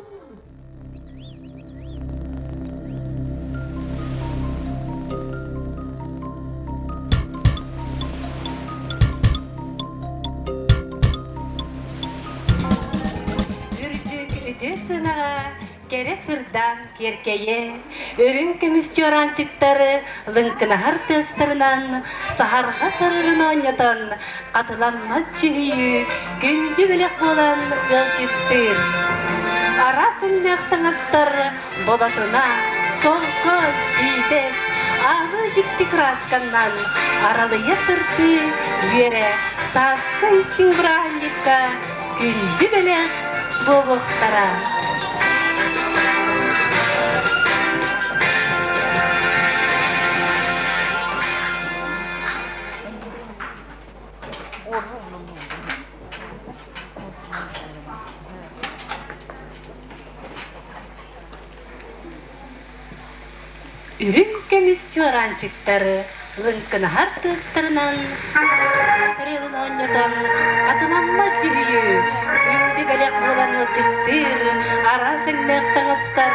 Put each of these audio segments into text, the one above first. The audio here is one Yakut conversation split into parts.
Үрдүк үтүө сыанаҕа кэрэ сырдаан киэркэйэ, үрүҥ көмүс чуораанчыктар лыҥкынаһар тыастарынан саһарҕа сарарын оонньотон, хатыламмат дьүһүйүү күндү бэлэх буолан ыалдьыттыыр. Араас өҥнөөх таҥастар болотуна, солко, сиидэс, аалы дьикти кыраасканнан аралыйа сырдыы үөрэ сааскы истиҥ бырааһынньыкка күндү бэлэх буолуохтара. Үрүҥ көмүс чуораанчыктар лыҥкынаһар тыастарынан сарыалын оонньотон хатыламмат дьүһүйүү, күндү бэлэх буолан ыалдьыттыыр араас өҥнөөх таҥастар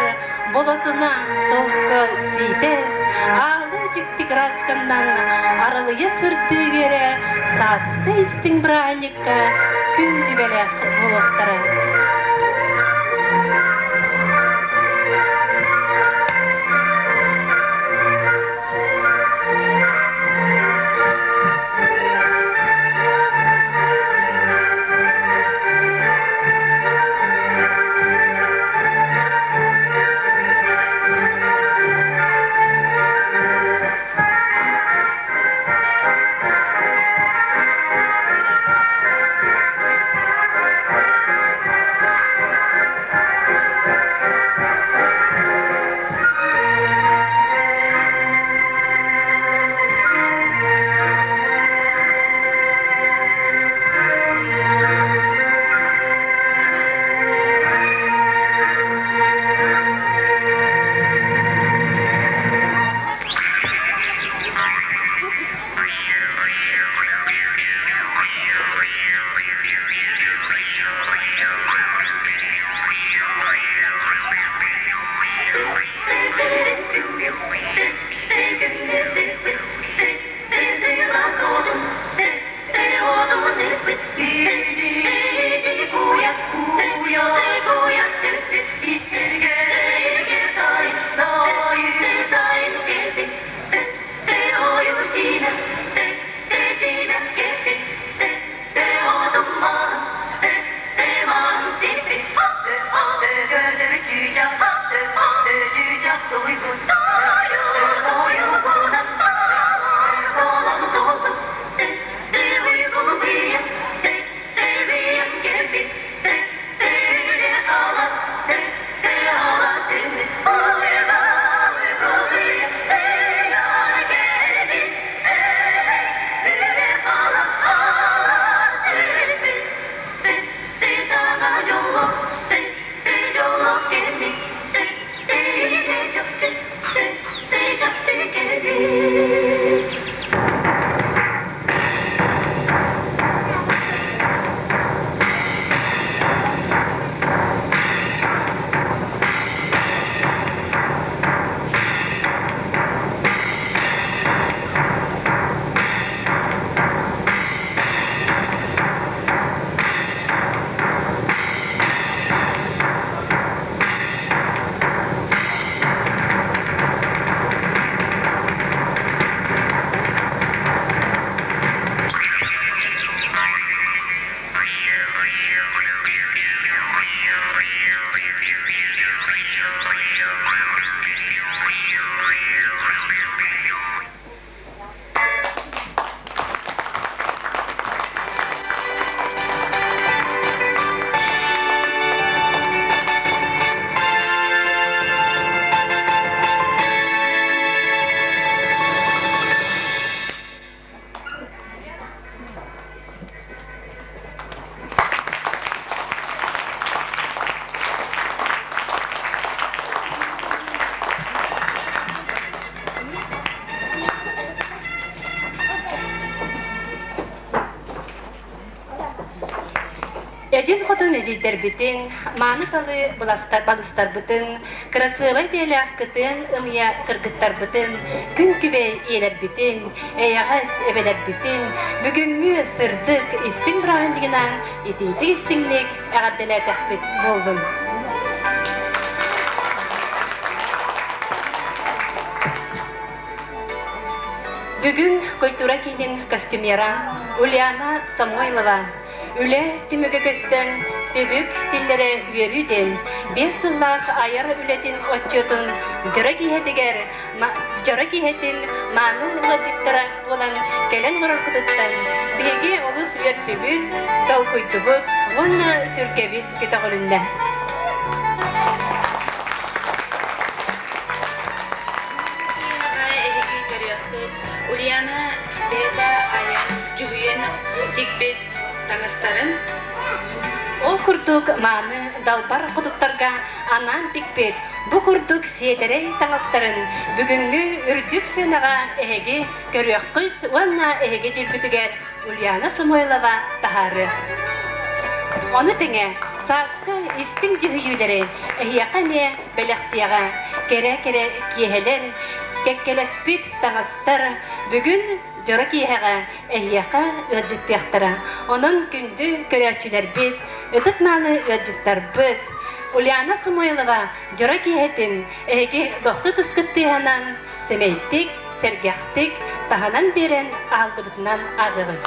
болотуна, солко, сиитэс, аалы дьикти кыраасканнан аралыйа сырдыы үөрэ сааскы истиҥ бырааһынньыкка күндү бэлэх буолуохтара. Эдьин хотун эдьиийдэрбитин, мааны талы балыстарбытын, кырасыабай биэлээх кытыан ымыйа кыргыттарбытын, күн күбэй ийэлэрбитин, эйэҕэс эбэлэрбитин бүгүҥҥү сырдык истиҥ бырааһынньыгынан итиитик-истиҥник эҕэрдэлээтэхпит буоллун. Бүгүн культура киинин костюмера Ульяна Самойлова Үлэ түмүгэ көстөн, түбүк тиллэрэ үөрүү диэн биэс сыллаах айар үлэтин отчуотун дьоро киэһэтигэр дьоро киэһэтин мааны ыалдьыттара буолан кэлэн олороргутуттан биһиги олус үөрдүбүт, долгуйдубут уонна сүргэбит көтөҕүлүннэ. Эһиги көрүөххүт, Ульяна бэйэтэ айан, дьүһүйэн тикпит таҥастарын. Ол курдук мааны далбар хотуттарга анаан тикпит бу курдук сиэдэрэй таҥастарын бүгүҥҥү үрдүк сыанаҕа эһиги көрүөххүт уонна эһиги дьүлгүтүгэр Ульяна Самойлова таһаарыа. Ону тэҥэ сааскы истиҥ дьүһүйүүлэри эһиэхэ эмиэ бэлэхтиэҕэ. Кэрэ-кэрэ киэһэлэр, кэккэлэспит таҥастар бүгүн дьоро киэһэҕэ эһиэхэ ыалдьыттыахтара. Онон күндү көрөөччүлэрбит, ытык-мааны ыалдьыттарбыт, Ульяна Самойлова дьоро киэһэтин эһиги дохсу ытыскыт тыаһынан сэмэйдик, сэргэхтик таһынан биэрэн аһаллыбытынан ааҕыаҕыҥ.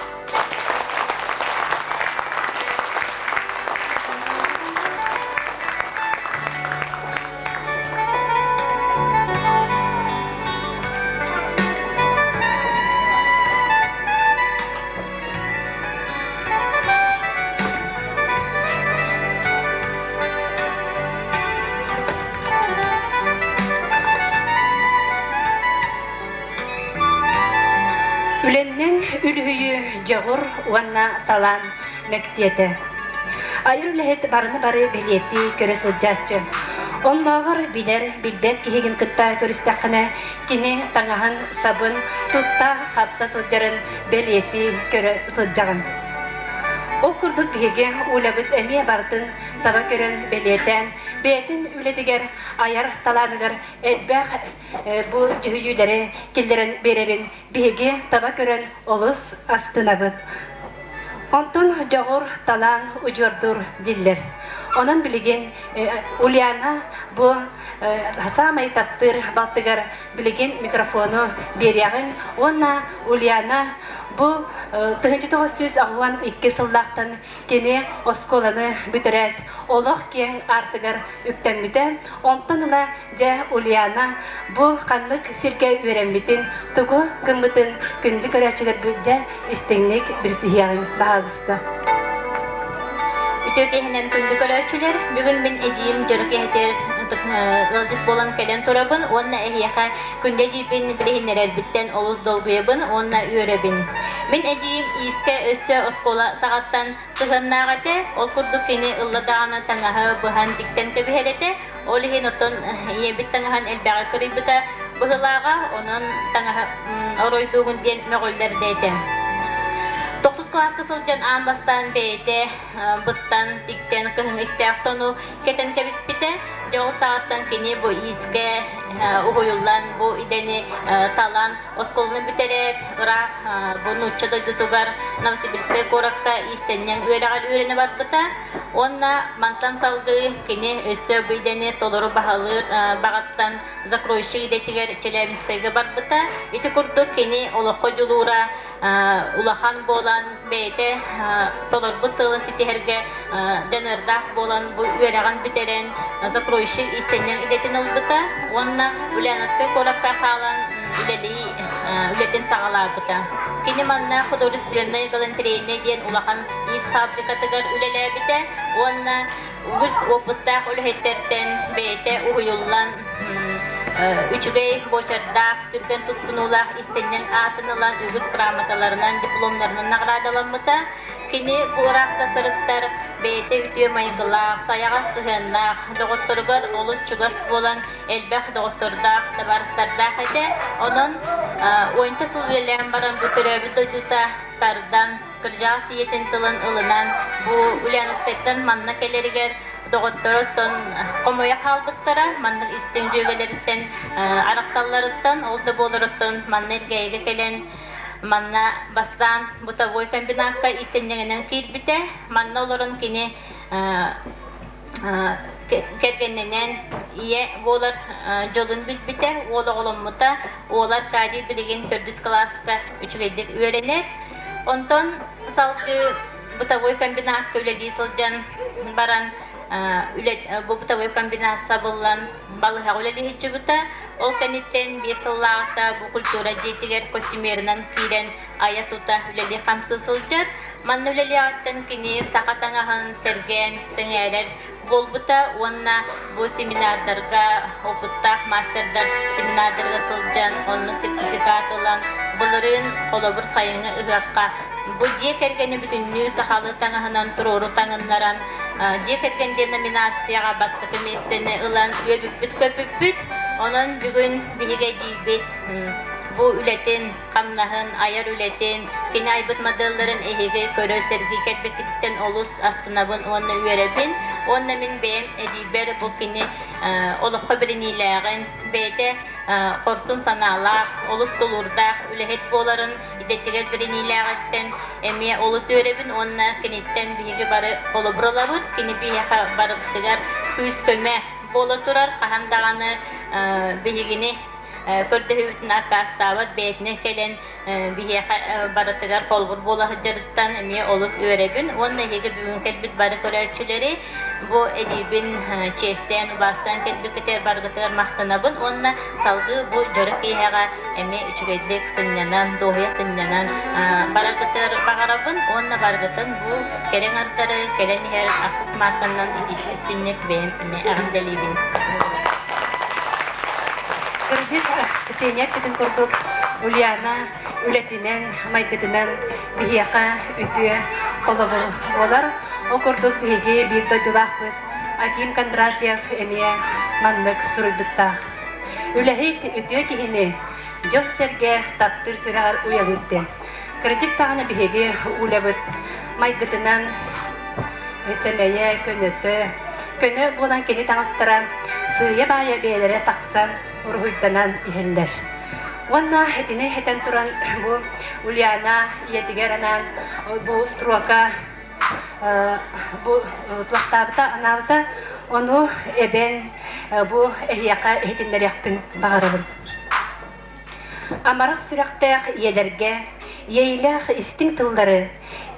Үлэннэн үлүһүйүү дьоҕур уонна талаан мэктиэтэ. Айар үлэһит барыны бары бэлиэтии көрө сылдьааччы. Оннооҕор билэр, билбэт киһигин кытта көрүстэххинэ, кини таҥаһын, сабын тутта-хапта сылдьарын бэлиэтии көрө сылдьаҕын. Ол курдук биһиги Улябыт эмиэ барытын таба көрөн бэлиэтээн, бэйэтин үлэтигэр, айар талааныгар элбэх бу дьүһүйүүлэри киллэрэн биэрэрин биһиги таба көрөн олус астынабыт. Онтон дьоҕур, талаан удьуордуур дииллэр. Онон билигин Ульяна бу саамай таптыыр балтыгар билигин микрофону биэриэҕиҥ уонна Ульяна бу 1982 сыллаахтан кини оскуоланы бүтэрээт олох киэҥ аартыгар үктэммитэ. Онтон ыла дьэ Ульяна бу ханнык сиргэ үөрэммитин, тугу гыммытын күндү көрөөччүлэрбит дьэ истиҥник билсиһиэҕиҥ, баһаалыста. Үтүө киэһэнэн күндү көрөөччүлэр, бүгүн мин эдьиийим дьоро киэһэтигэр ыалдьыт буолан кэлэн турабын уонна эһиэхэ күндү эдьиийбин билиһиннэрэрбиттэн олус долгуйабын уонна үөрэбин. Мин эдьиийим иискэ өссө оскуола саҕаттан сыһыаннаах этэ. Ол курдук кини ылла даҕаны таҥаһы быһан тиктэн кэбиһэр этэ. Ол иһин оттон ийэбит таҥаһын элбэҕи кырыйбыта быһыылааҕа, онон таҥаһы оройдуугун диэн мөҕүллэр да этэ. Тохсус кылааска сылдьан аан бастаан бэйэтэ быстан, тиктэн кыһыҥҥы истээх сону кэтэн кэбиспитэ. Дьэ ол саҕаттан кини бу иискэ уһуйуллан, бу идэни талан Оскуоланы бүтэрээт, ыраах бу нуучча дойдутугар Новосибирскай куоракка иистэнньэҥ үөрэҕэр үөрэнэ барбыта уонна мантан салгыы кини өссө бу идэни толору баһылыыр баҕаттан закройщик идэтигэр Челябинскайга барбыта. Ити курдук кини олоххо дьулуура улахан буолан бэйэтэ толорбут сыалын ситиһэргэ дьаныардаах буолан бу үөрэҕин бүтэрэн закройщик иистэнньэҥ идэтин ылбыта уонна Ульяновскай куоракка хаалан үлэлии үлэтин саҕалаабыта. Кини манна художественнай галантерейнай диэн улахан иис фабрикатыгар үлэлээбитэ уонна үгүс уопуттаах үлэһиттэртэн бэйэтэ уһуйуллан үчүгэй буочардаах, түргэн туттунуулаах иистэнньэҥ аатын ылан үгүс грамоталарынан, дипломнарынан наҕараадаламмыта. Кини бу ыраахта сырыттар бэйэтэ үтүө майгылаах, сайаҕас сыһыаннаах, доҕотторугар олус чугас буолан элбэх доҕоттордоох, табаарыстардаах этэ. Онон уонча сыл үлэлээн баран бу төрөөбүт дойдута тардан. Кырдьаҕас ийэтин тылын ылынан, бу Ульяновскайтан манна кэлэригэр доҕотторуттан хомойо хаалбыттара, маннык истиҥ дьүөгэлэриттэн арахсалларыттан, ол да буоларыттан манна Элгээйигэ кэлэн манна бастаан бытовой комбинакка иистэнньэҥинэн киирбитэ. Манна олорон кини кэргэнинэн ийэ буолар дьолун билбитэ, уол оҕоломмута. Уола Аркадий билигин төрдүс кылааска үчүгэйдик үөрэнэр. Онтон салгыы бытовой комбинатка үлэлии сылдьан баран бу бытовой комбинат сабыллан балыһаҕа үлэлии сылдьыбыта. Ол кэнниттэн биир сыллааҕыта бу культура дьиэтигэр костюмерынан киирэн айа-тута үлэлии-хамсыы сылдьар. Манна үлэлиэҕиттэн кини саха таҥаһын сэргээн сэҥээрэр буолбута уонна бу семинардарга опыттаах мастердар семинардарга сылдьан онно сертификат ылан былырыын холобур сайыҥҥы ыһыахха бу дьиэ кэргэни бүтүннүү сахалыы таҥаһынан туруору таҥыннаран дьиэ кэргэн диэн номинацияҕа бастакы миэстэни ылан үөрбүппүт-көппүппүт. Онон бүгүн биһиги эдьиийбит бу үлэтин хамнаһын, айар үлэтин, кини айбыт моделларын эһиги көрө, сэргии кэлбиккититтэн олус астынабын уонна үөрэбин. Уонна мин бэйэм эдьиийбэр бу кини олоххо бэриниилээҕин, бэйэтэ хорсун санаалаах, олус тулуурдаах үлэһит буоларын идэтигэр бэриниилээҕиттэн эмиэ олус үөрэбин уонна киниттэн биһиги бары холобур ылабыт. Кини биһиэхэ барыбытыгар күүс-көмө буола турар, хаһан даҕаны биһигини көрдөһүүбүтүн аккаастаабат бэйэтинэн кэлэн биһиэхэ барытыгар холобур буола сылдьарыттан эмиэ олус үөрэбин уонна эһиги бүгүн кэлбит бары көрөөччүлэри бу эдиибин чиэстээн убаастаан кэлбиккитигэр барыгытыгар махтанабын уонна салгыы бу дьоро киэһэҕэ эмиэ үчүгэйдик сынньанан дуоһуйа сынньанан бараргытыгар баҕарабын уонна барыгытын бу кэрэ аҥардары кэлэн иһэр ахсыс маартаннан итиитик истинник бэйэм эмиэ эҕэрдэлиибин. Кырдьык, Ксения эппитин курдук, Ульяна үлэтинэн, майгытынан биһиэхэ үтүө холобур буолар. Ол курдук биһиги биир дойдулаахпыт Аким Кондратьев эмиэ маннык суруйбуттаах. Үлэһит үтүө киһини дьон-сэргэ таптыыр сүрэҕэр уйалыыр диэн. Кырдьык даҕаны биһиги Улябыт майгытынан сэмэйэ, көнөтө, көнө буолан кини таҥастара сыыйа-баайа бэйэлэрэ тахсан уруһуйданан иһэллэр. Уонна итини этэн туран бу Ульяна ийэтигэр анаан бу строка бу туохтаабыта анаабыта ону эбэн бу эһиэхэ иһитиннэриэхпин баҕарабын. Амарах сүрэхтээх ийэлэргэ иэйилээх истиҥ тыллары,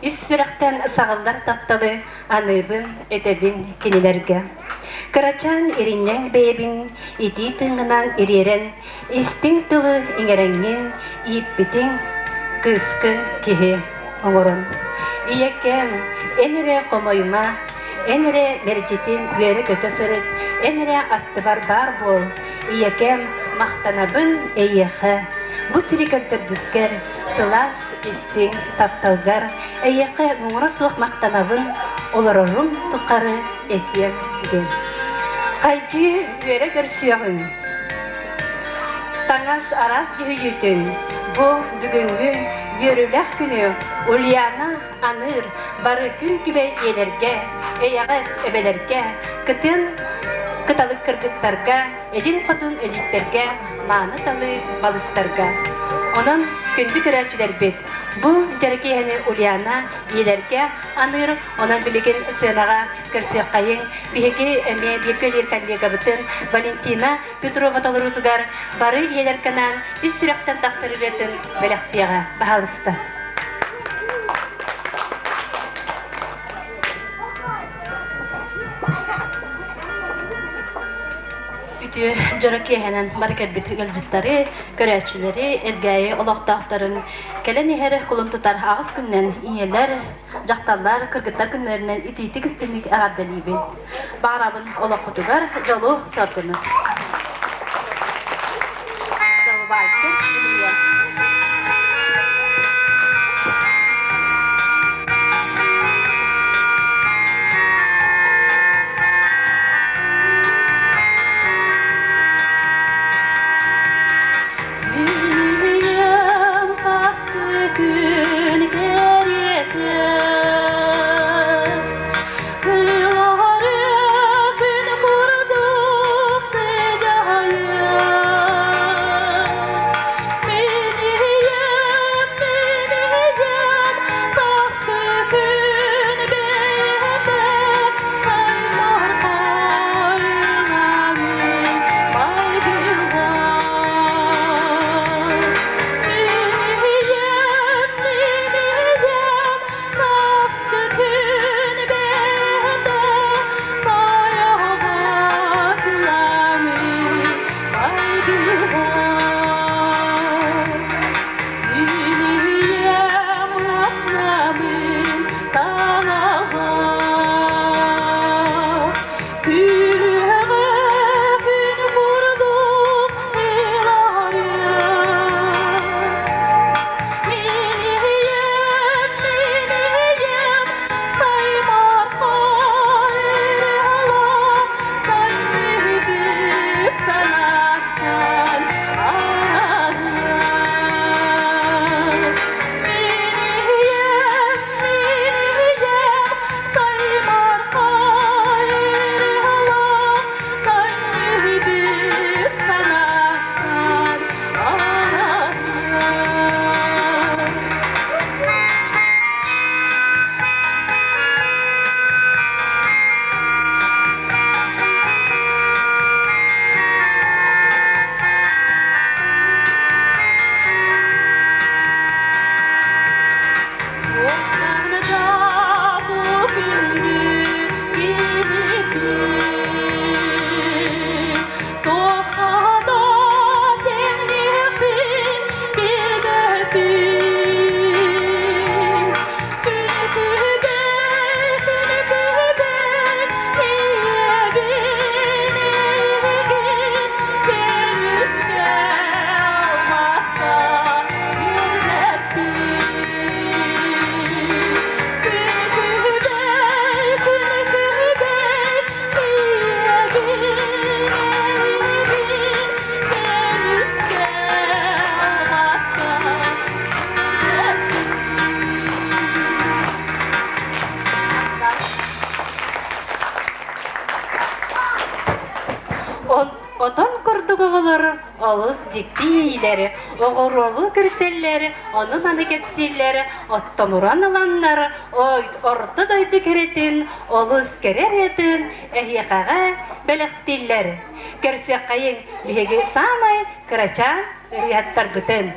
ис сүрэхтэн саҕыллар тапталы аныыбын, этэбин кинилэргэ. Кырачаан иринньэҥ бэйэбин итии тыыҥҥынан ириэрэн, истиҥ тылы иҥэрэҥҥин ииппитиҥ, кыыскын киһи оҥорон. Ийэккэм, эн эрэ хомойума, эн эрэ мэлдьитин үөрэ-көтө сырыт, эн эрэ аттыбар баар буол, Ийэкэм, махтанабын эйиэхэ, бу сири көрдөрбүккэр, сылаас, истиҥ тапталгар эйиэхэ муҥура суох махтанабын, олорорум тухары этиэм диэн. Хайгыы үөрэ көрсүөҕүҥ, таҥас араас дьүһүйүүтүн бу бүгүҥҥү үөрүүлээх күнү Ульяна аныыр бары күн күбэй ийэлэргэ, эйэҕэс эбэлэргэ, кытын кыталык кыргыттарга, эдьин хотун эдьиттэргэ, мааны талыы балыстарга. Онон күндү көрөөччүлэрбит, бу дьарык киэһэни Ульяна ийэлэргэ аныыр, онон билигин сыанаҕа көрсүөххэйиҥ. Биһиги эмиэ бииргэ үлэлиир коллегабытын Валентина Петрова толоруутугар бары ийэлэргэ анаан ис сүрэхтэн тахсар ырыатын бэлэхтиэҕэ. Баһаалыста. Үтүө дьоро киэһэнэн бары кэлбит ыалдьыттары, көрөөччүлэри, Элгээйи олохтоохторун кэлэн иһэр кулун тутар аҕыс күнүнэн ийэлэр, дьахталлар, кыргыттар күннэринэн итиитик истиҥник эҕэрдэлиибин. Баҕарабын олоххутугар дьолу-соргуну. Давайте, Илья. Ийэм сааскы күн кэриэтэ. оҕолор олус дьикти иэйиилэр, оҕуруолуу көрсөллөр, ону-маны кэпсииллэр, оттомуран ыланнар, орто дойду кэрэтин, олус кэрэ ырыатын эһиэхэҕэ бэлэхтииллэр. Көрсүөххэйиҥ, биһиги саамай кырачаан ырыаһыттарбытын.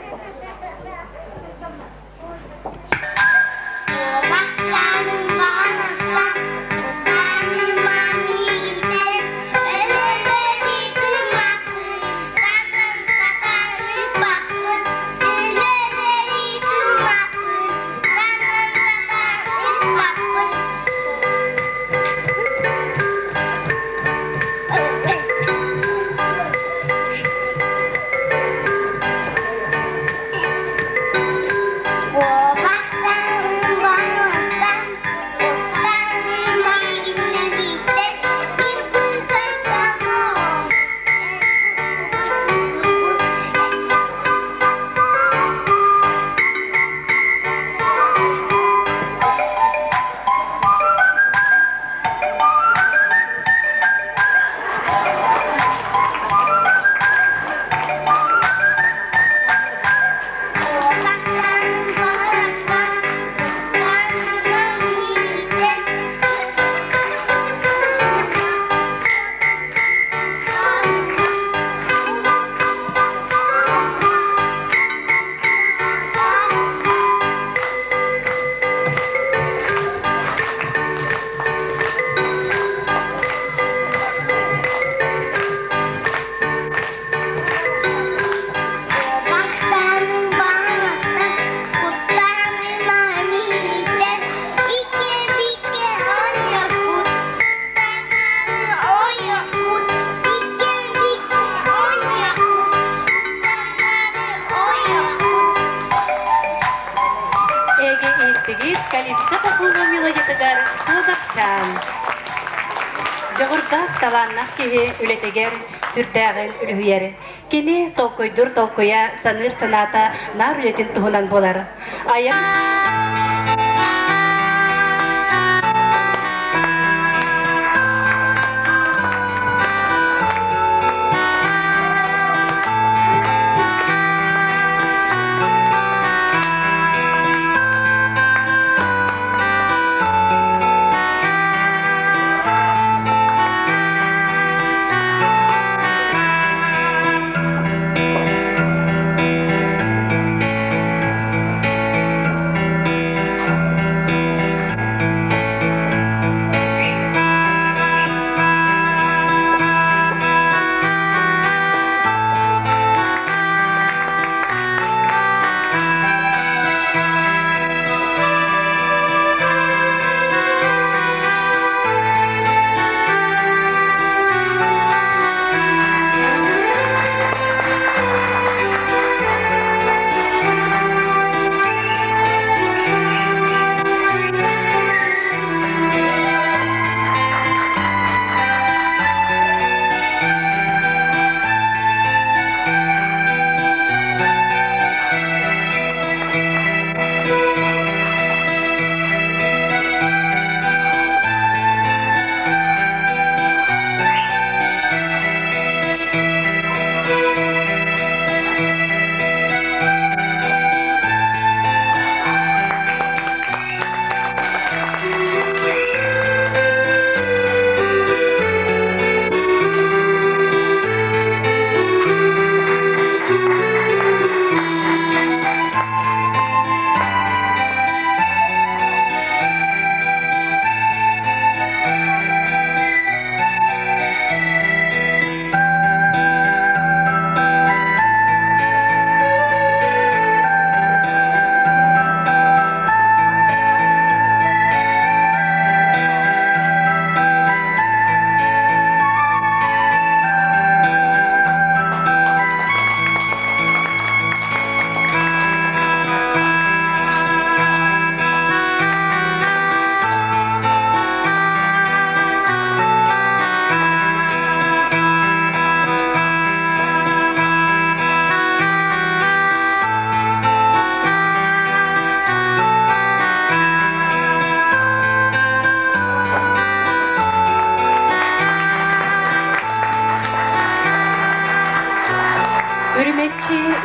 Эгэ иһиттигит Калиста Попова мелодиятыгар Куобахчаан. Дьоҕурдаах талааннаах киһи үлэтигэр сүрдээҕин үлүһүйэр. Кини толкуйдуур толкуйа, саныыр санаата наар үлэтин туһунан буолар. Айан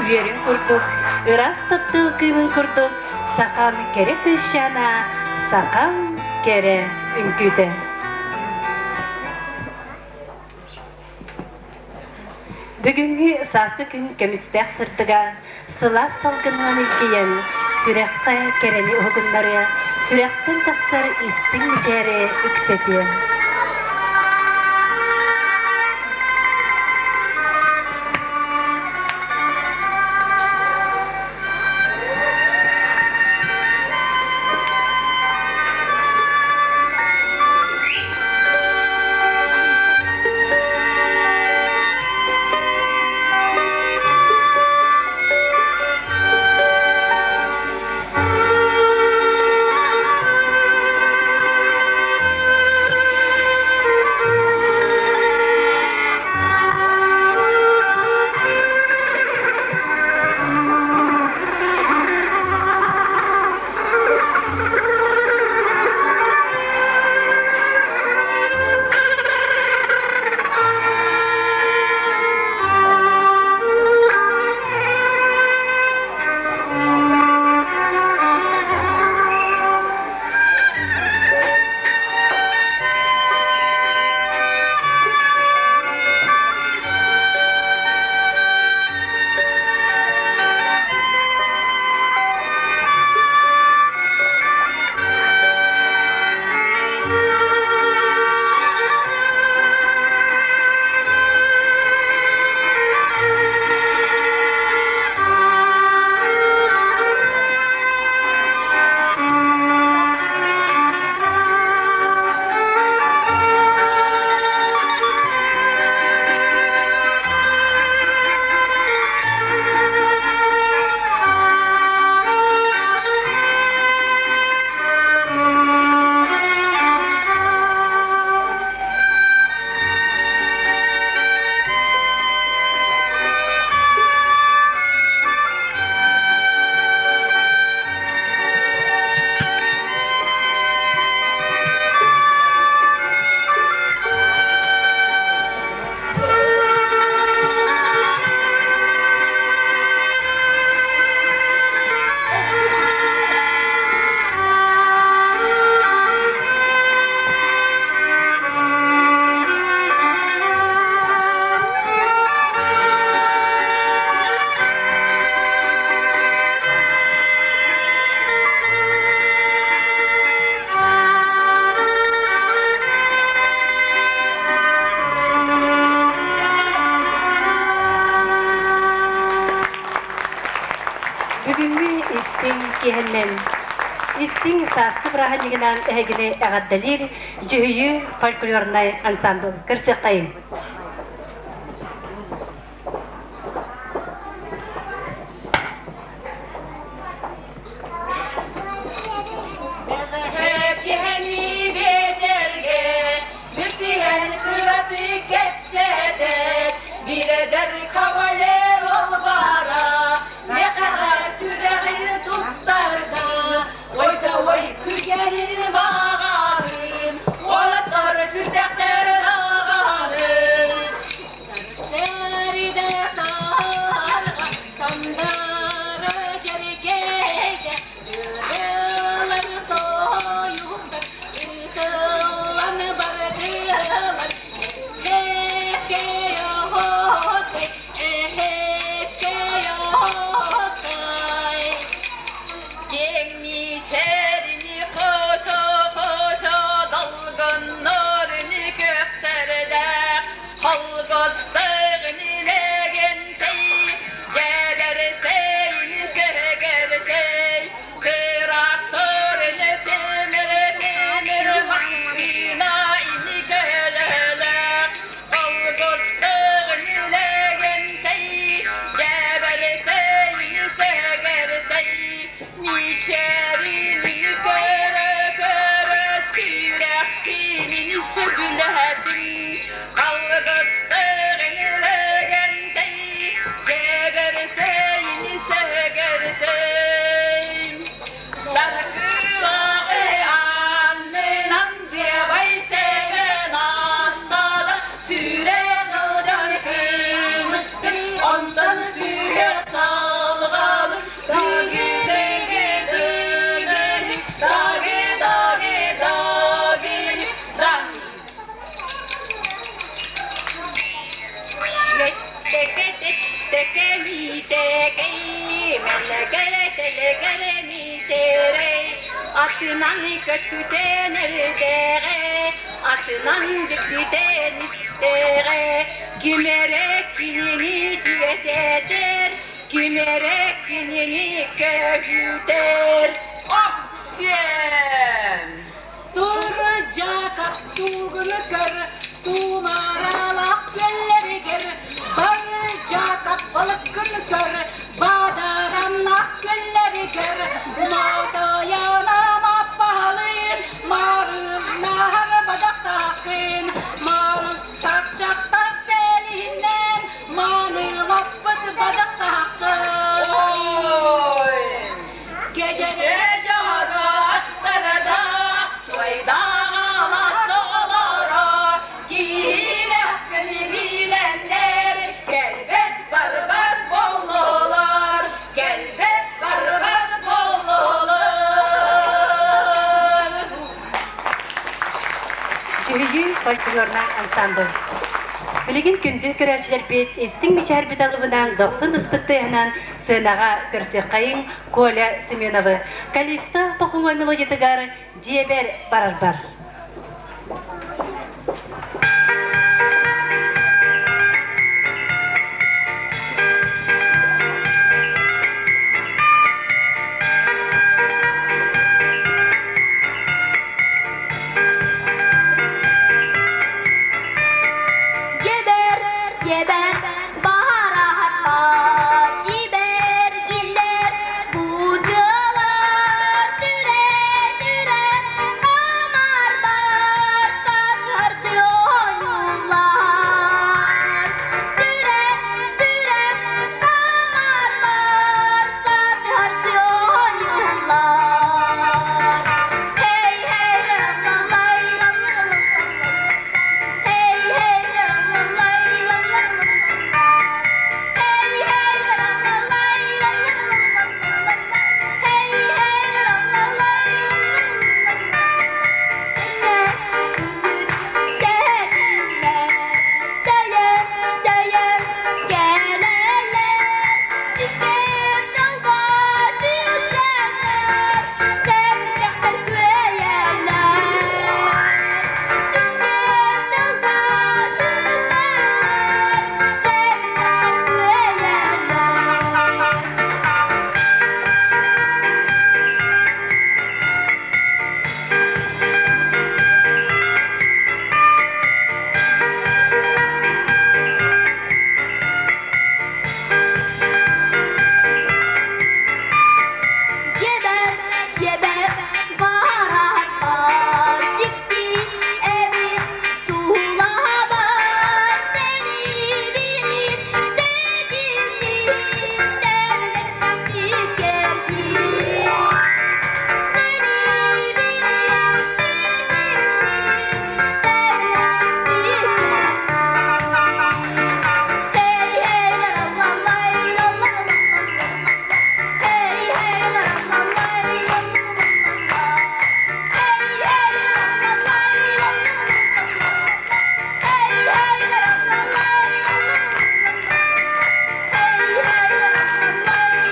үөрүн курдук, ыраас таптал кыымын курдук сахам кэрэ кыысчаана, сахам кэрэ үҥкүүтэ. Бүгүҥҥү сааскы күн көмүстээх сырдыга сылаас салгынынан илгийэн, сүрэххэ кэрэни уһугуннарыа, сүрэхтэн тахсар истиҥ мичээри үксэтиэ. Бүгүҥҥү истиҥ киэһэннэн, истиҥ сааскы бырааһынньыгынан эһигини эҕэрдэлиир Дьүһүйүү фольклорнай ансамбл. Көрсүөххэйиҥ! Онтон сүүрэ Көтүтэн эрдэҕэ, атынан дьиктитэн истэҕэ, ким эрэ кинини тиэтэтэр, ким эрэ кинини көһүтэр. Оксен! Тур Дьаакап туугуну көр, туумаралаах күөллэригэр, бар Дьаакап балыккын көр, бадараннаах күөллэригэр, Маатайана маппаһалыын, маарыннаһар бадахтааххын, Мал-чахчахтах сэлиһиннэн, маанылаппыт бадахтааххын. Ой! Кэдэрэ дьоро астарада, туойдаҕала оҕолоро, киирэххин билэннэр, кэлбэт барбат буоллулар, кэлбэт барбат буоллулар. Дьүһүйүү фольклорнай ансамбль. Билигин күндү көрөөччүлэрбит истиҥ мичээрбит алыбынан дохсун ыспыт тыаһынан сценаҕа көрсүөххэйиҥ Коля Семеновы. Калиста Похумой мелодиятыгар дьиэбэр барарбар. Geber, geber, bahara hatta giber bu dağlar türe türe amar bar taşardı oyunlar. Türe türe amar bar taşardı oyunlar. Hey hey la la la la la la. Hey hey la la la la la la. Hey hey la la la la la la. Hey hey la la la la Geber, geber, baharlar dikti evin tuğlalar seni bilir sevgilim derletti geldi. Seni bilir sevgilim derletti geldi. Hey hey la la la la la la la. Hey hey la la la la la la. Hey hey la la la la la la. Hey hey la la la la la. Hey hey la la la la la.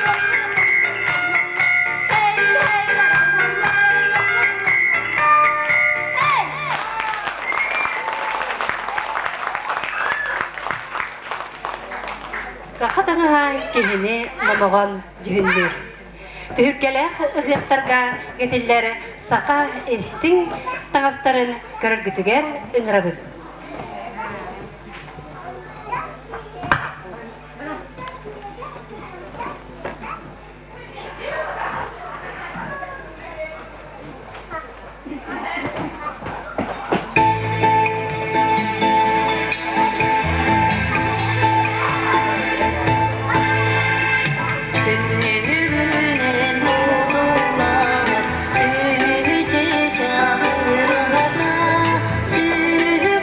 Hey hey la la la la la. Hey! Саха таҥаһа киһини номоҕон дьүһүннүүр. Түһүлгэлээх ыһыахтарга кэтиллэр саха истиҥ таҥастарын көрөргүтүгэр ыҥырабыт. Түннүгүнэн уотуллар, түүнү чычаҕырҕата, сүрү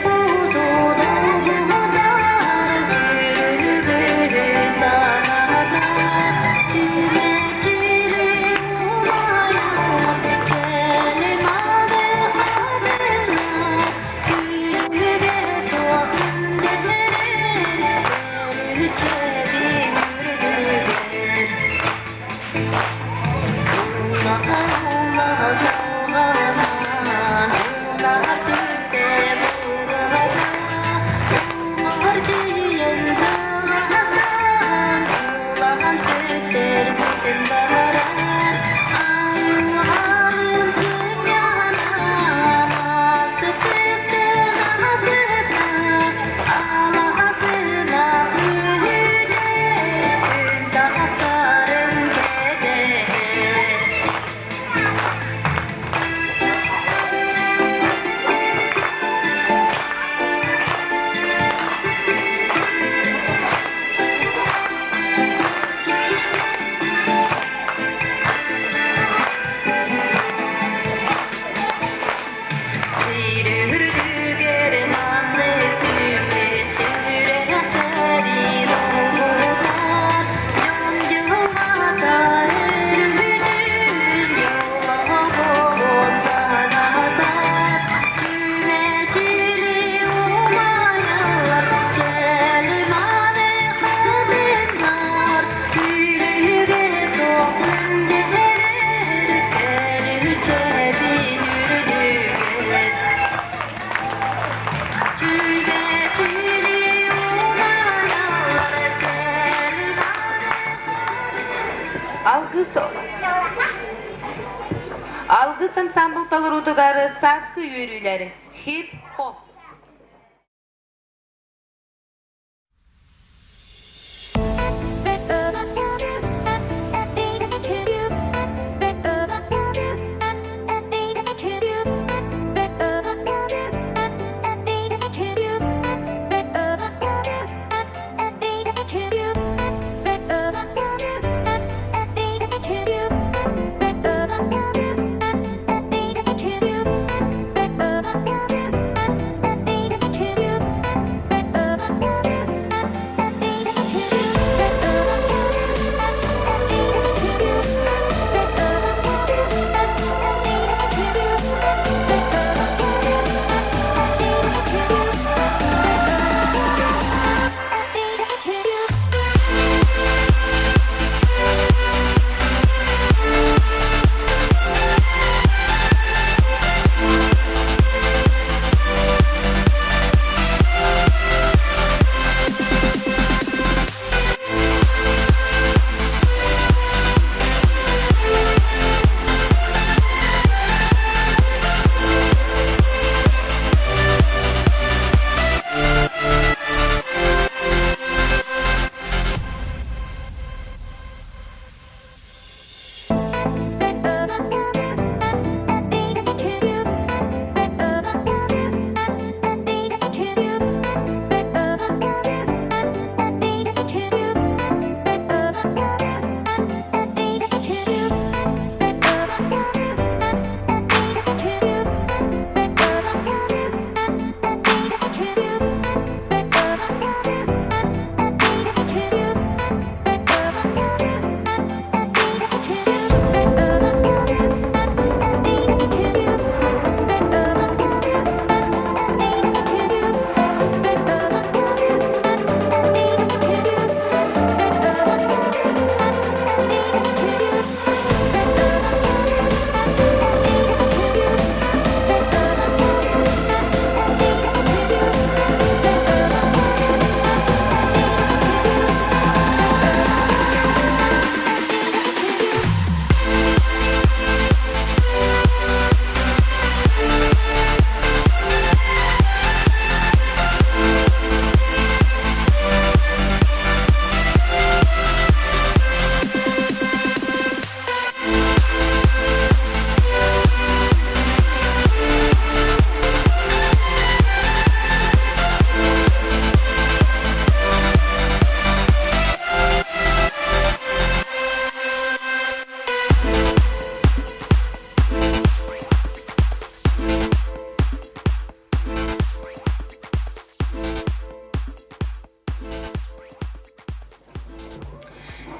толоруутугар Сааскы үөрүүлэр хип-хоп.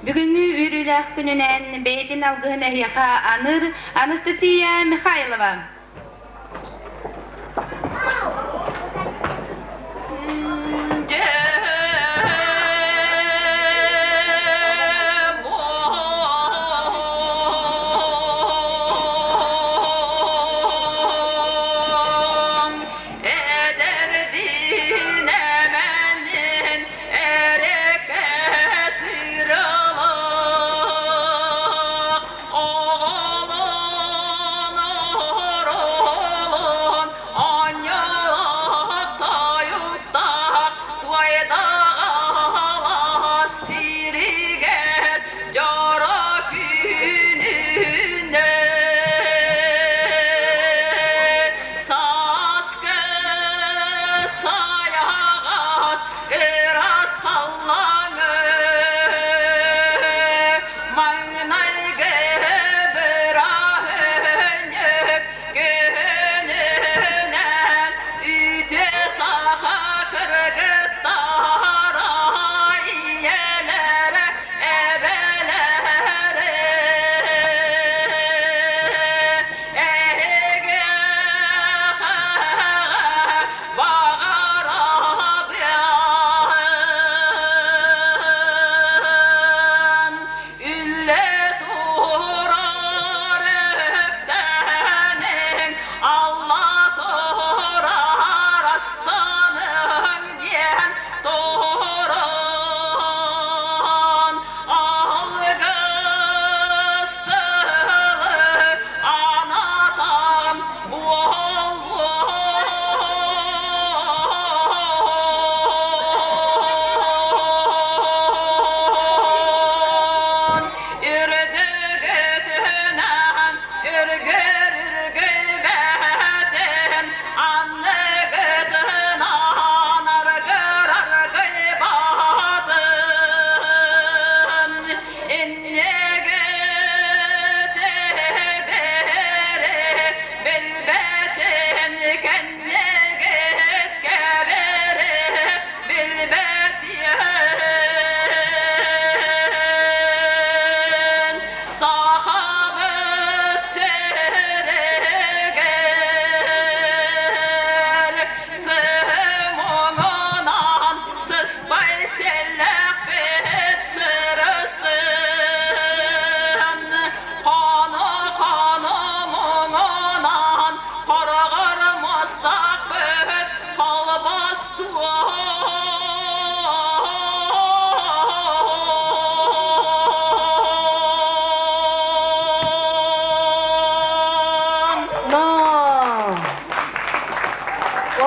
Бүгүҥҥү үөрүүлээх күнүнэн бэйэтин алгыһын эһиэхэ аныыр Анастасия Михайлова.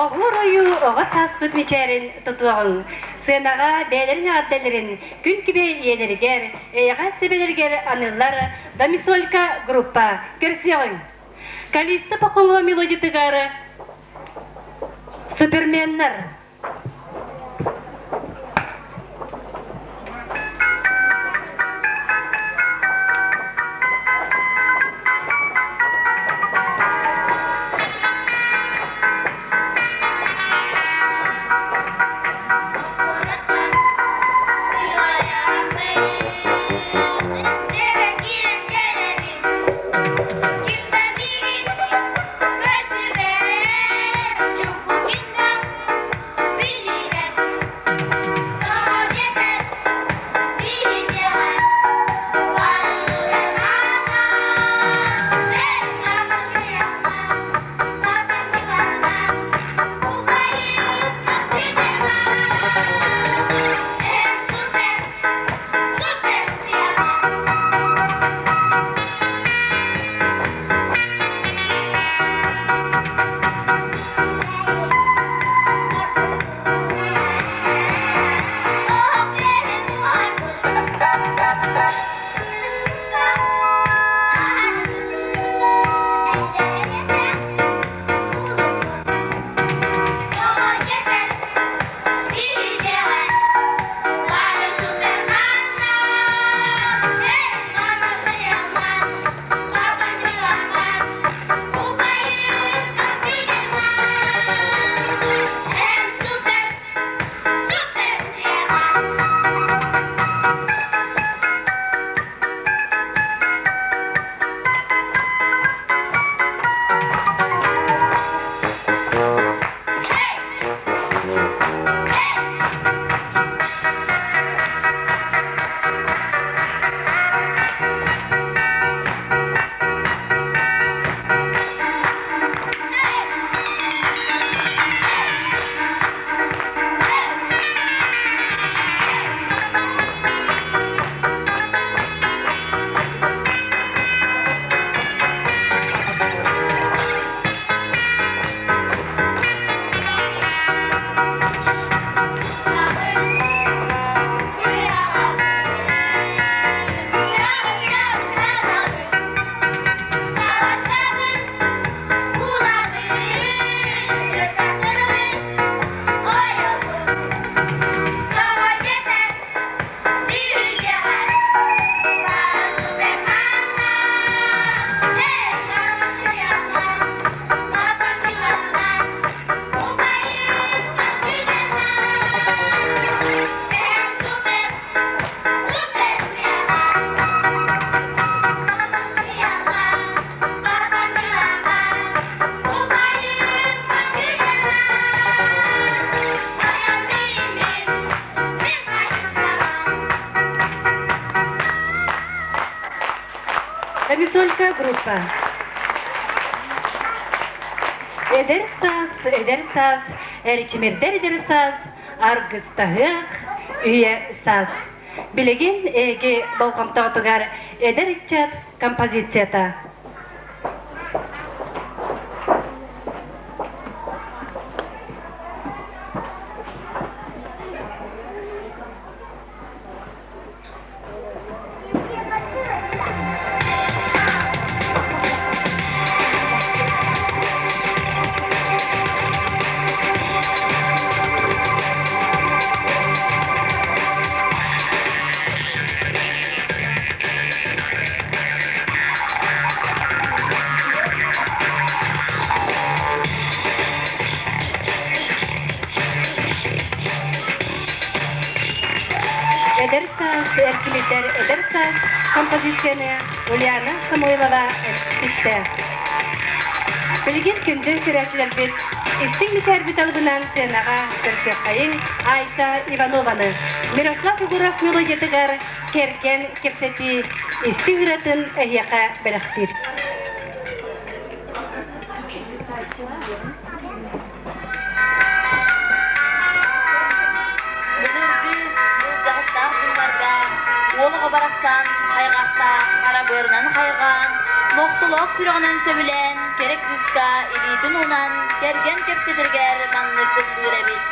Оһуор ойуу оҕо сааспыт мичээрин тутуоҕуҥ. Сыанаҕа бэйэлэрин эҕэрдэлэрин күн күбэй ийэлэригэр, эйэҕэс сүбэлэригэр аныыллар Домисолька группа. Көрсүөҕүҥ! Калиста Пахомова мелодиятыгар Суперменнар. Домисолька группа. Эдэр саас, эдэр саас, эрчимирдэр эдэр саас, аргыстаһыах үйэ саас. Билигин эһиги болҕомтоҕутугар эдэр ыччат композицията. Эдэр саас эрчимирдэр эдэр саас композицияны Ульяна Самойлова эппиттэ. Билигин күндү көрөөччүлэрбит истиҥ мичээрбит алыбынан сценаҕа көрсүөххэйиҥ Айта Иванованы. Мирослав Егоров мелодиятыгар кэргэн кэпсэтии истиҥ ырыатын эһиэхэ бэлэхтиир. Былыргы былдьаһыктаах дьылларга уол оҕо барахсан хайҕахтаах хара быарынан хайҕаан, нохтолоох сүрэҕинэн сөбүлээн, кэрэ кыыска илиитин уунан, кэргэн кэпсэтэригэр маннык ыллыыр эбит.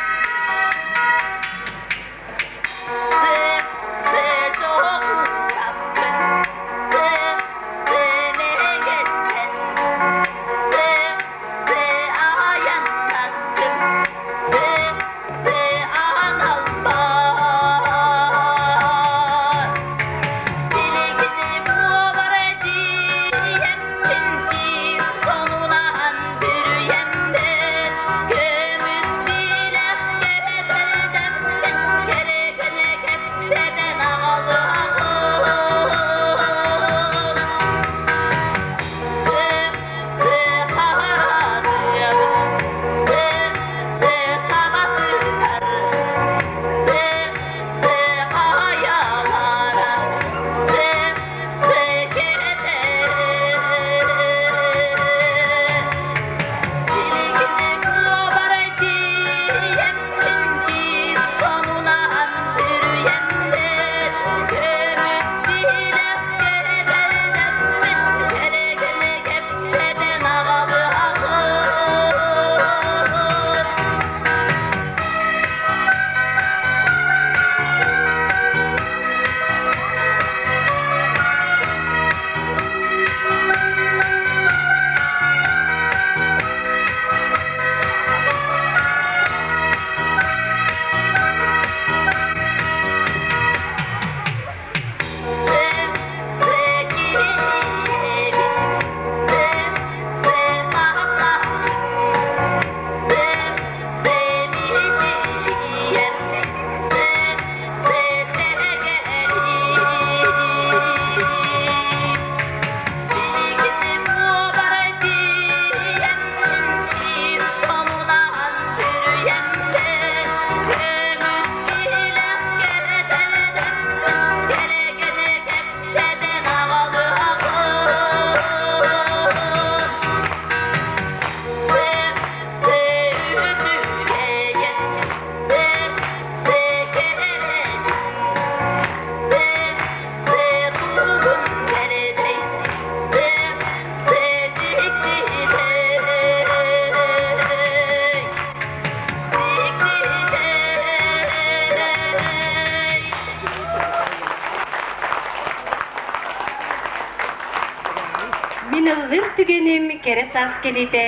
Мин ыллыыр түгэним кэрэ саас кэлиитэ,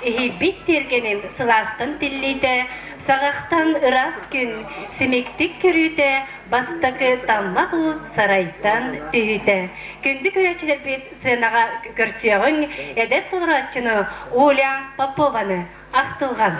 иһийбит тиэргэним сылаастан тиллиитэ, саҕахтан ыраас күн симиктик көрүүтэ, бастакы таммах уу сарайтан түһүүтэ. Күндү көрөөччүлэрбит сценаҕа көрсүөҕүҥ эдэр толорооччуну Оля Попованы ахтылҕан.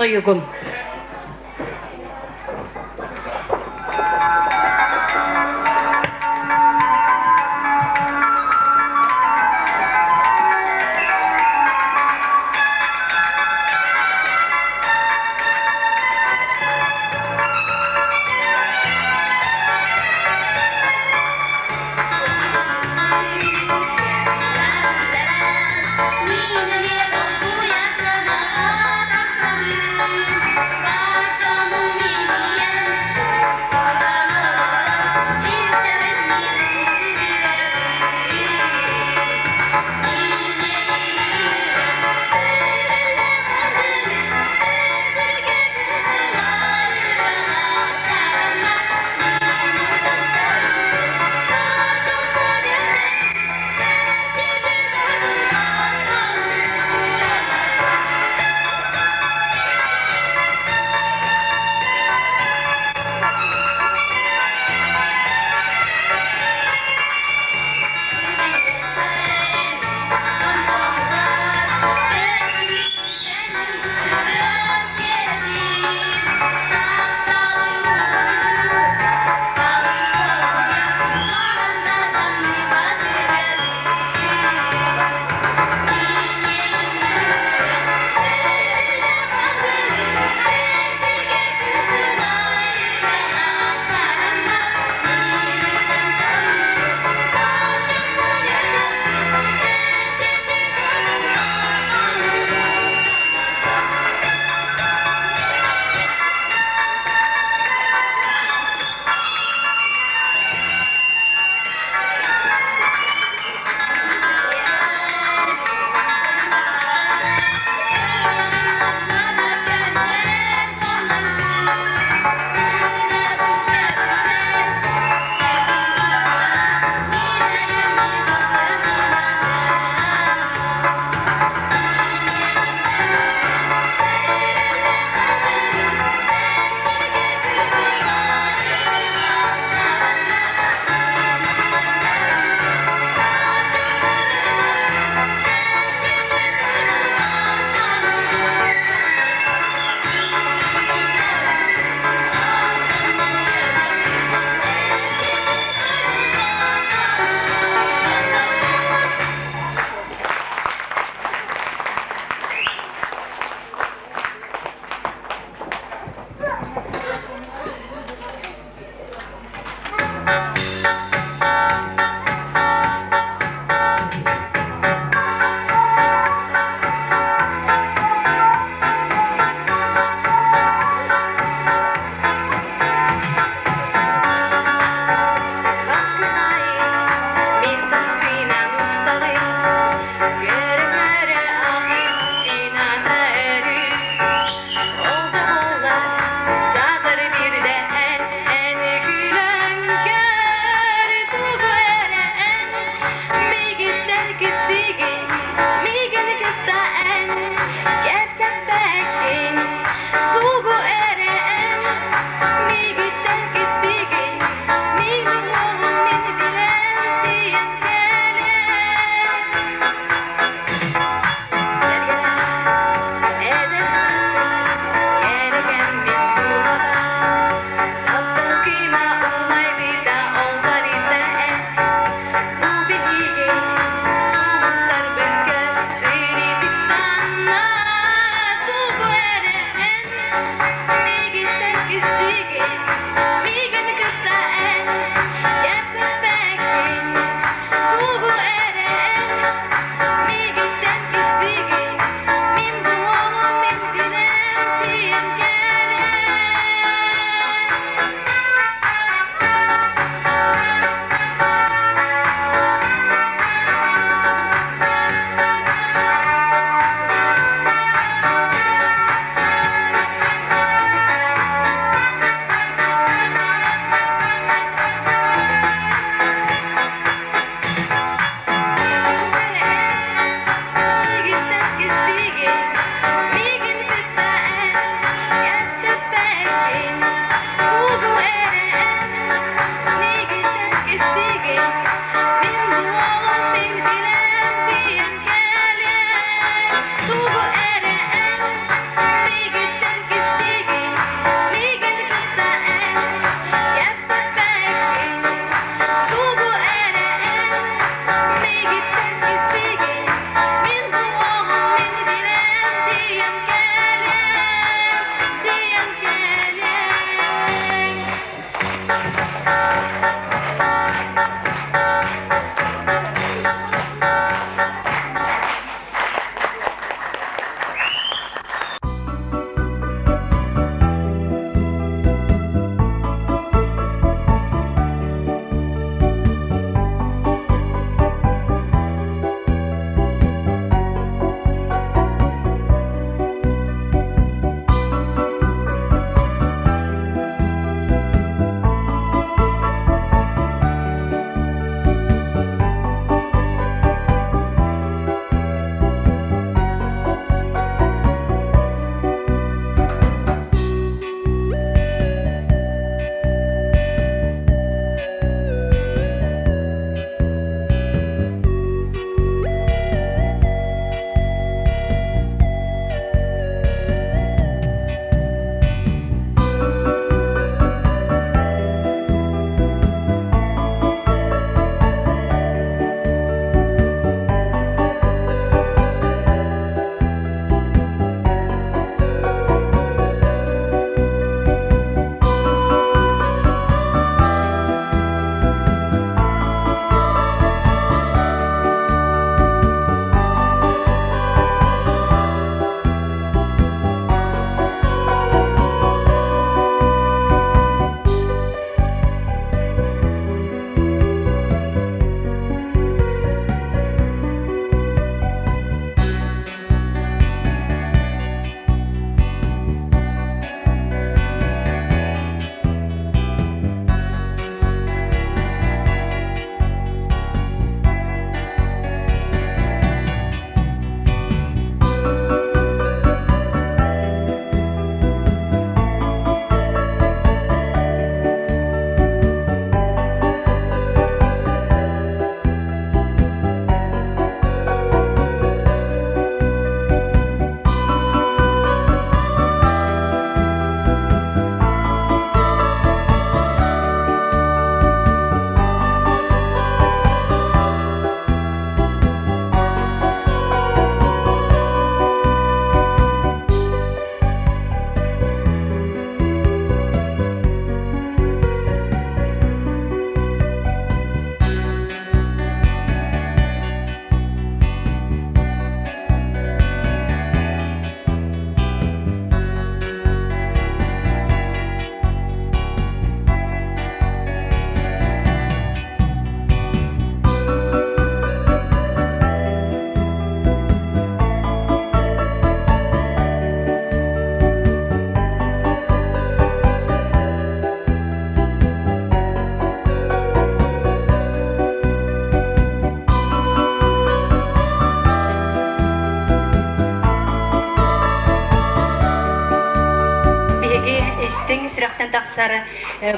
тойугум.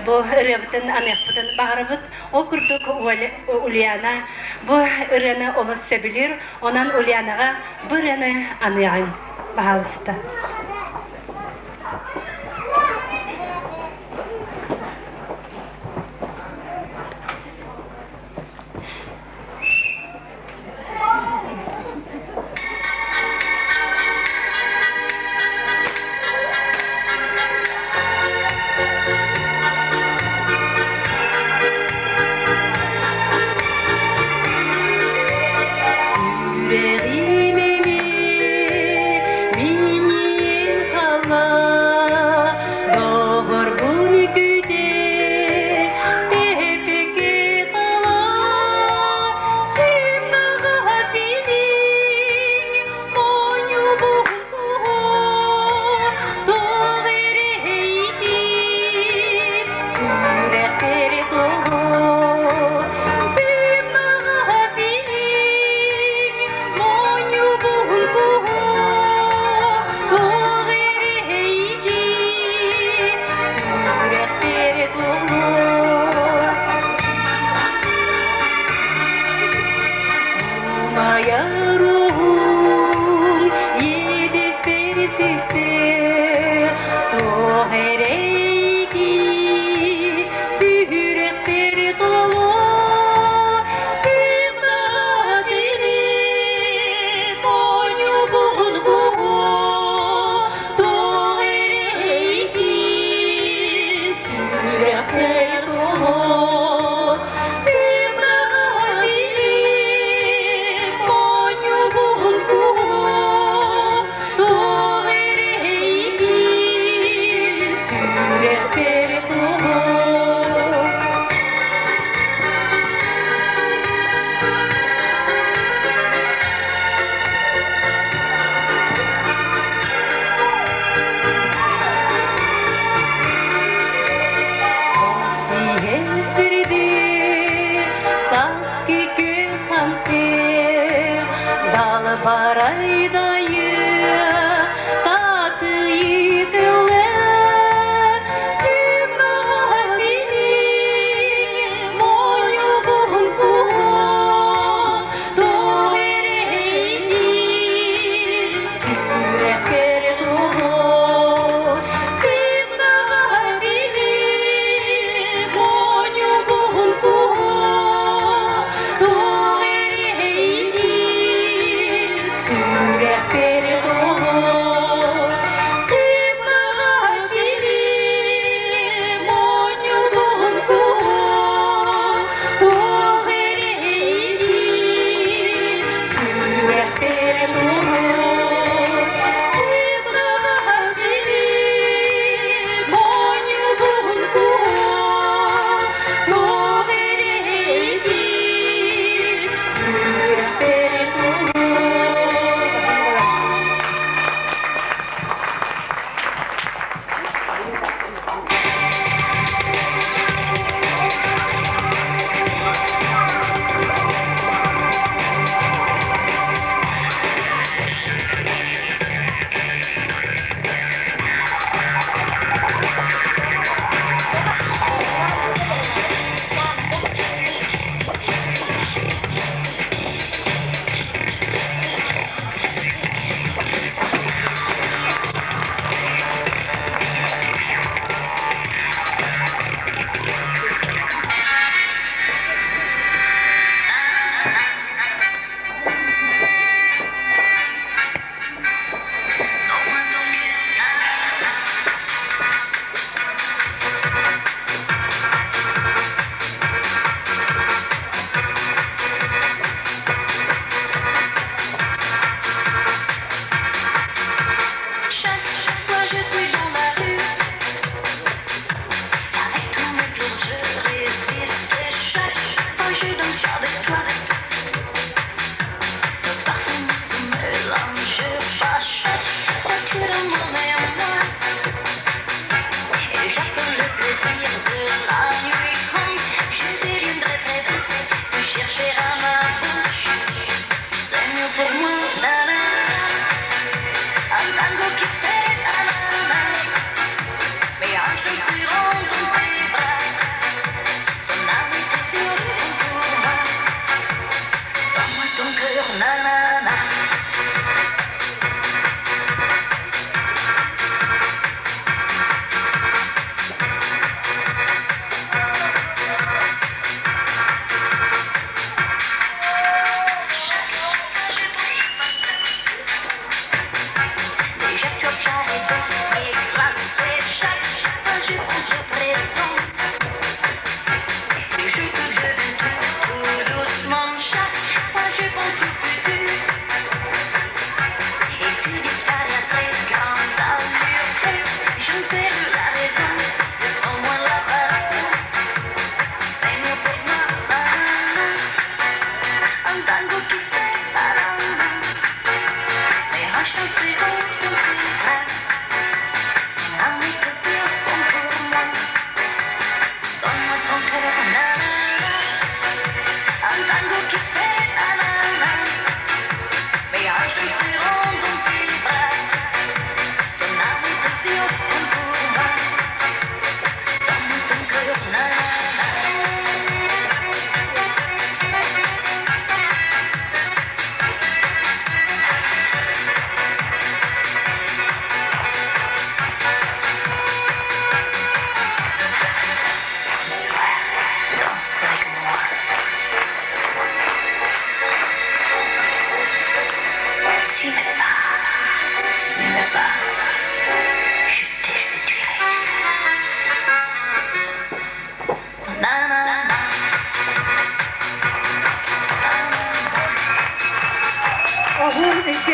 бу ырыабытын аныахпытын баҕарабыт. Ол курдук Ульяна бу ырыаны олус сөбүлүүр. Онон Ульянаҕа бу ырыаны аныаҕыҥ, баһаалыста. Сүрэҕим эмиэ минньийэн хаалла, доҕорбун күтэ тэппэккэ хала, сымнаҕас силиҥ моонньубун туох эрэйдиир сүрэхпэр тоҕо сымнаҕас илиҥ моонньубун туох эрэйдиир сүрэхпэр тоҕо. Умайар уһун иэдэспэр систэ, туох эрэйдии сүрэхпэр толуо, сымнаҕас илин моонньубун куһуо, туох эрэйдии сүрэхпэр толуо, Сүрэхпэр. Сиһэн сааскы күн хансыр, далбарайдайы татыйытылы, сымнаҕас илиҥ моойугун куһу, туох эрэйдиир сүрэхпэр туһу, сымнаҕас илиҥ моонньубун куһу, туох эрэйдиир сүрэхпэр.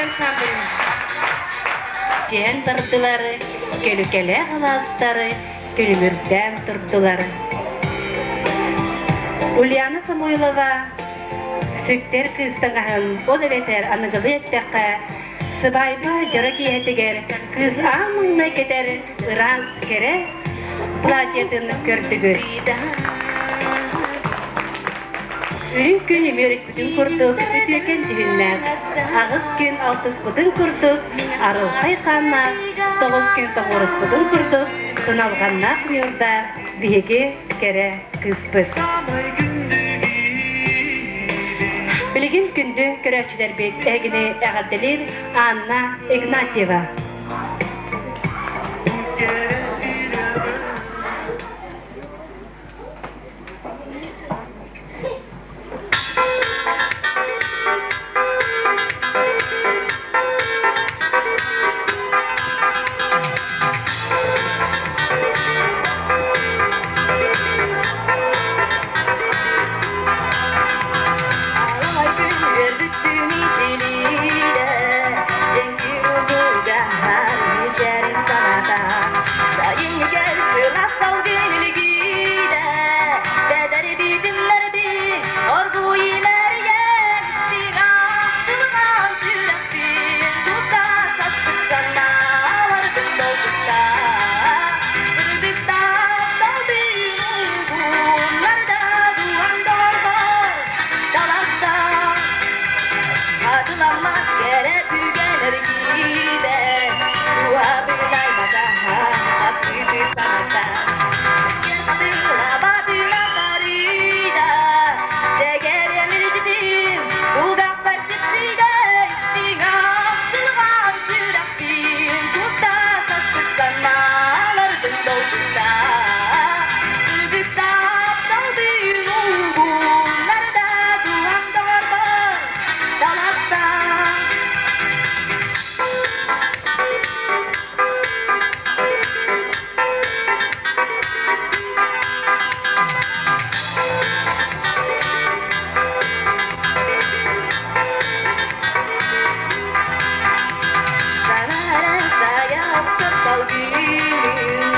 ансамбль. Дьиһэн бардылар, көлүкэлээх алаастары күлүмүрдээн турдулар. Ульяна Самойлова сүктэр кыыс таҥаһын, ол эбэтэр аныгылыы эттэххэ, сыбаайба дьоро киэһэтигэр кыыс аан маҥнай кэтэр ыраас кэрэ платьетын көрдүгүт. Үрүҥ күн үмүөрүспүтүн курдук үтүөкэн дьүһүннээх, аҕыс күн алтыспытын курдук арылхай хааннаах, тоҕус күн тоҕуоруспутун курдук туналҕаннаах ньуурдаах биһиги кэрэ кыыспыт. Билигин күндү көрөөччүлэрбит эһигини эҕэрдэлиир Анна Игнатьева. Алай күн үөрбүттүн ичилиидэ, дьэҥкир угугаһар мичээрин саната. Сайыҥҥы кэл сылаас салгын илгиидэ, бэдэр битимнэрбин оргууй имэрийэн, сиҥаахтылҕан сүрэхпин тута саспыт санааларбын долгутта. Сырдыктаах талбын угуннарда дуһан доҕорбор таласта. Хатыламмат кэрэ түгэн эргиидэ, туһабын айматаһа аттыты саната. Хатылабатына тарыйда, дэгэрем илдьитин, кулгаахпар сипсийдэ, истиҥ ахтылҕан сүрэхпин тута саспыт санааларбын долгута. Сырдыктаах талбын угуннарда дуһам доҕорбор таласта. Санара сайа охсор салгыным,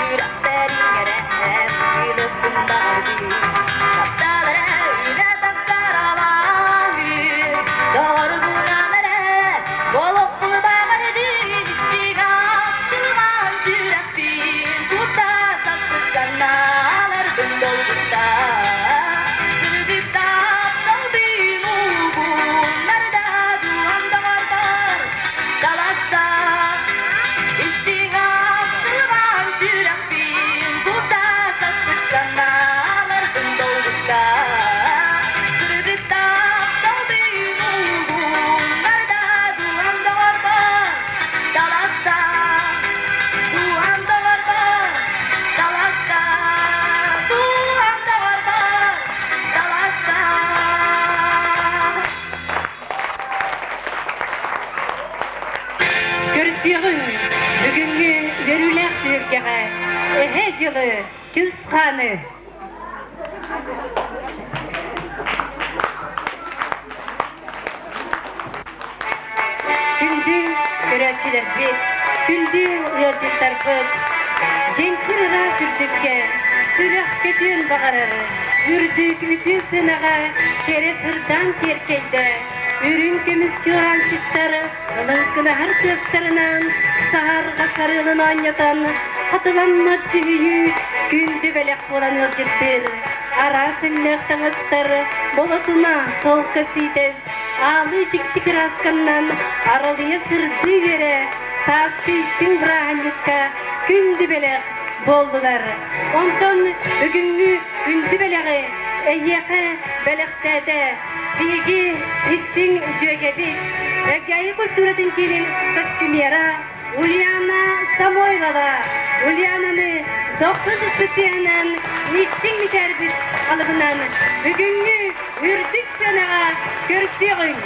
сүрэхпэр иҥэрэн сылыппын баҕардым. Тапталара илэ тахсаралаһын, доҕорбунан эрэ олохпун баҕардым. Истиҥ ахтылҕан сүрэхпин тута саспыт санааларбын долгутта. Сырдык тапталбын угуннарда дууһам доҕорбор таласта. Истиҥ ахтылҕан сүрэхпин тута саспыт санааларбын долгутта. Сырдык тапталбын угуннарда дууһам доҕорбор таласта. Дууһам доҕорбор таласта. Дууһам доҕорбор таласта. Көрсүөҕүҥ бүгүҥҥү үөрүүлээх түһүлгэҕэ Эһэ дьылы Чысхааны! Күндү көрөөччүлэрбит, күндү ыалдьыттарбыт, дьэҥкир ыраас үрдүккэ сүрэх көтүөн баҕарар, үрдүк үтүө сыанаҕа кэрэ сырдаан киэркэйдэ, үрүҥ көмүс чуораанчыктар ылыҥкынаһар тыастарынан саһарҕа сарыалын оонньотон, хатыламмат дьүһүйүү күндү бэлэх буолан ыалдьыттыыр. Араас өҥнөөх таҥастар болотуна, солко сиитэс, Аалыы дьикти кыраасканнан аралыйа сырдыы үөрэ, сааскы истиҥ бырааһынньыкка күндү бэлэх буоллулар. Онтон бүгүҥҥү күндү бэлэҕи эйиэхэ бэлэхтээтэ биһиги истиҥ дьүөгэбит, Элгээйи культуратын киинин костюмера Ульяна Самойлова. Ульянаны дохсун түспүттүөнэн истиҥ мичээрбит алыбынан бүгүҥҥү үрдүк сыанаҕа көрсүөҕүҥ!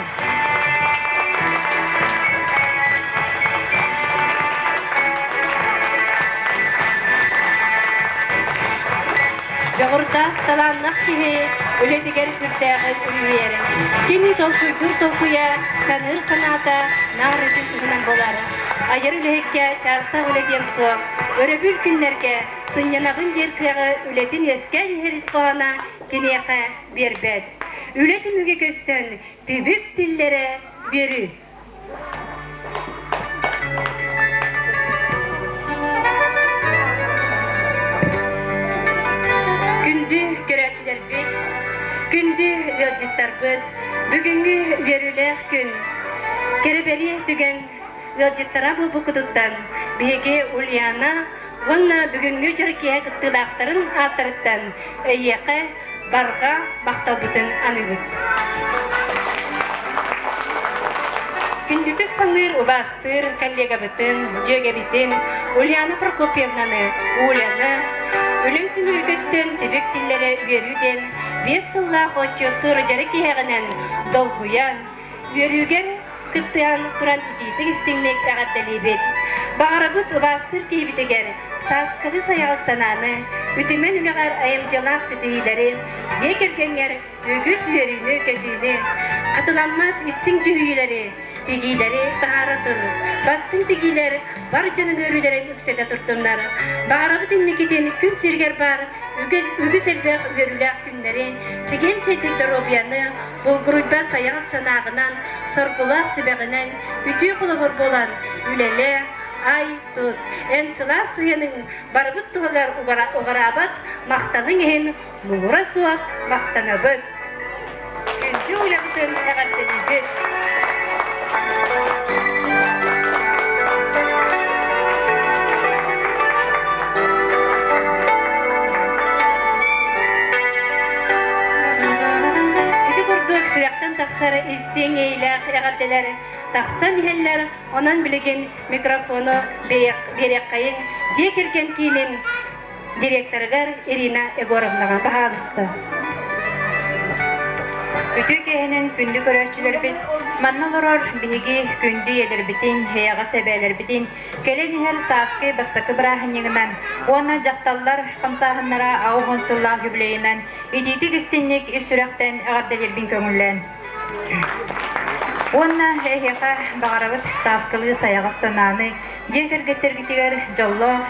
Дьоҕурдаах талааннаах киһи Үлэтигэр сүрдээҕин үлүһүйэр. Кини толкуйдуур толкуйа, саныыр санаата наар үтүн туһунан буолар. Айар үлэһиккэ чаастаах үлэ диэн суох. Өрөбүл күннэргэ сынньанабын диир кыаҕы үлэтин үөскээн иһэр ис хоһооно киниэхэ биэрбэт. Үлэ түмүгэ көстөн, түбүк тиллэрэ үөрүү. Күндү көрөөччүлэрбит, күндү ыалдьыттарбыт, бүгүҥҥү үөрүүлээх күн, кэрэ-бэлиэ түгэн ыалдьыттара буолбуккутуттан биһиги Ульяна уонна бүгүҥҥү дьоро киэһэ кыттыылаахтарын ааттарыттан эйиэхэ барҕа махталбытын аныыбыт. Күндүтүк саныыр, убаастыыр коллегабытын, дьүөгэбитин Ульяна Прокопьевнаны, Уляны, үлэҥ түмүгэ көстөн түбүк тиллэрэ үөрүү диэн 5 сыллаах отчуоттуур дьарык иһэҕинэн долгуйан, үөрүүгэр кыттыһан туран итиитик-истиҥник эҕэрдэлиибит. Баҕарабыт убаастыыр киһибитигэр сааскылыы сайаҕас санааны, үтүмэн үлэҕэр айымдьылаах ситиһиилэри, дьиэ кэргэҥҥэр үгүс үөрүүнү-көтүүнү, хатыламмат истиҥ дьүһүйүүлэри, тигиилэри таһаара тур. Бастыҥ тигиилэр бар дьонуҥ үөрүүлэрин үксэтэ турдуннар. Баҕарабыт инникитин күн сиригэр баар үгүс элбэх үөрүүлээх күннэри, чэгиэн-чэбдик доруобуйаны, Булгуруйда сайаҕас санааҕынан, соргулаах сүбэҕинэн үтүө холобур буолан үлэлээ, ай, тут. Эн сылаас сыһыаныҥ барыбыт туһугар уҕараабат махталыҥ иһин муҥура суох махтанабыт. Күндү үлэбитин эҕэрдэлиибит. Ити курдук сүрэхтэн тахсар истиҥ эйэлээх эҕэрдэлэр тахсан иһэллэр. Онон билигин микрофону биэриэххэйиҥ дьиэ кэргэн киинин директорыгар Ирина Егоровнаҕа баһаалыста. Үтүө киэһэнэн күндү көрөөччүлэрбит, манна олорор биһиги күндү ийэлэрбитин, эйэҕэс эбээлэрбитин Кэлэн иһэр сааскы бастакы бырааһынньыгынан уонна дьахталлар хамсааһыннара 80 сыллаах юбилейынан итиитик-истинник ис сүрэхтэн эҕэрдэлиирбин көҥүллээн. Уонна эһиэхэ баҕарабыт сааскылыы сайаҕас санааны, дьиэ кэргэттэргитигэр дьоллоох,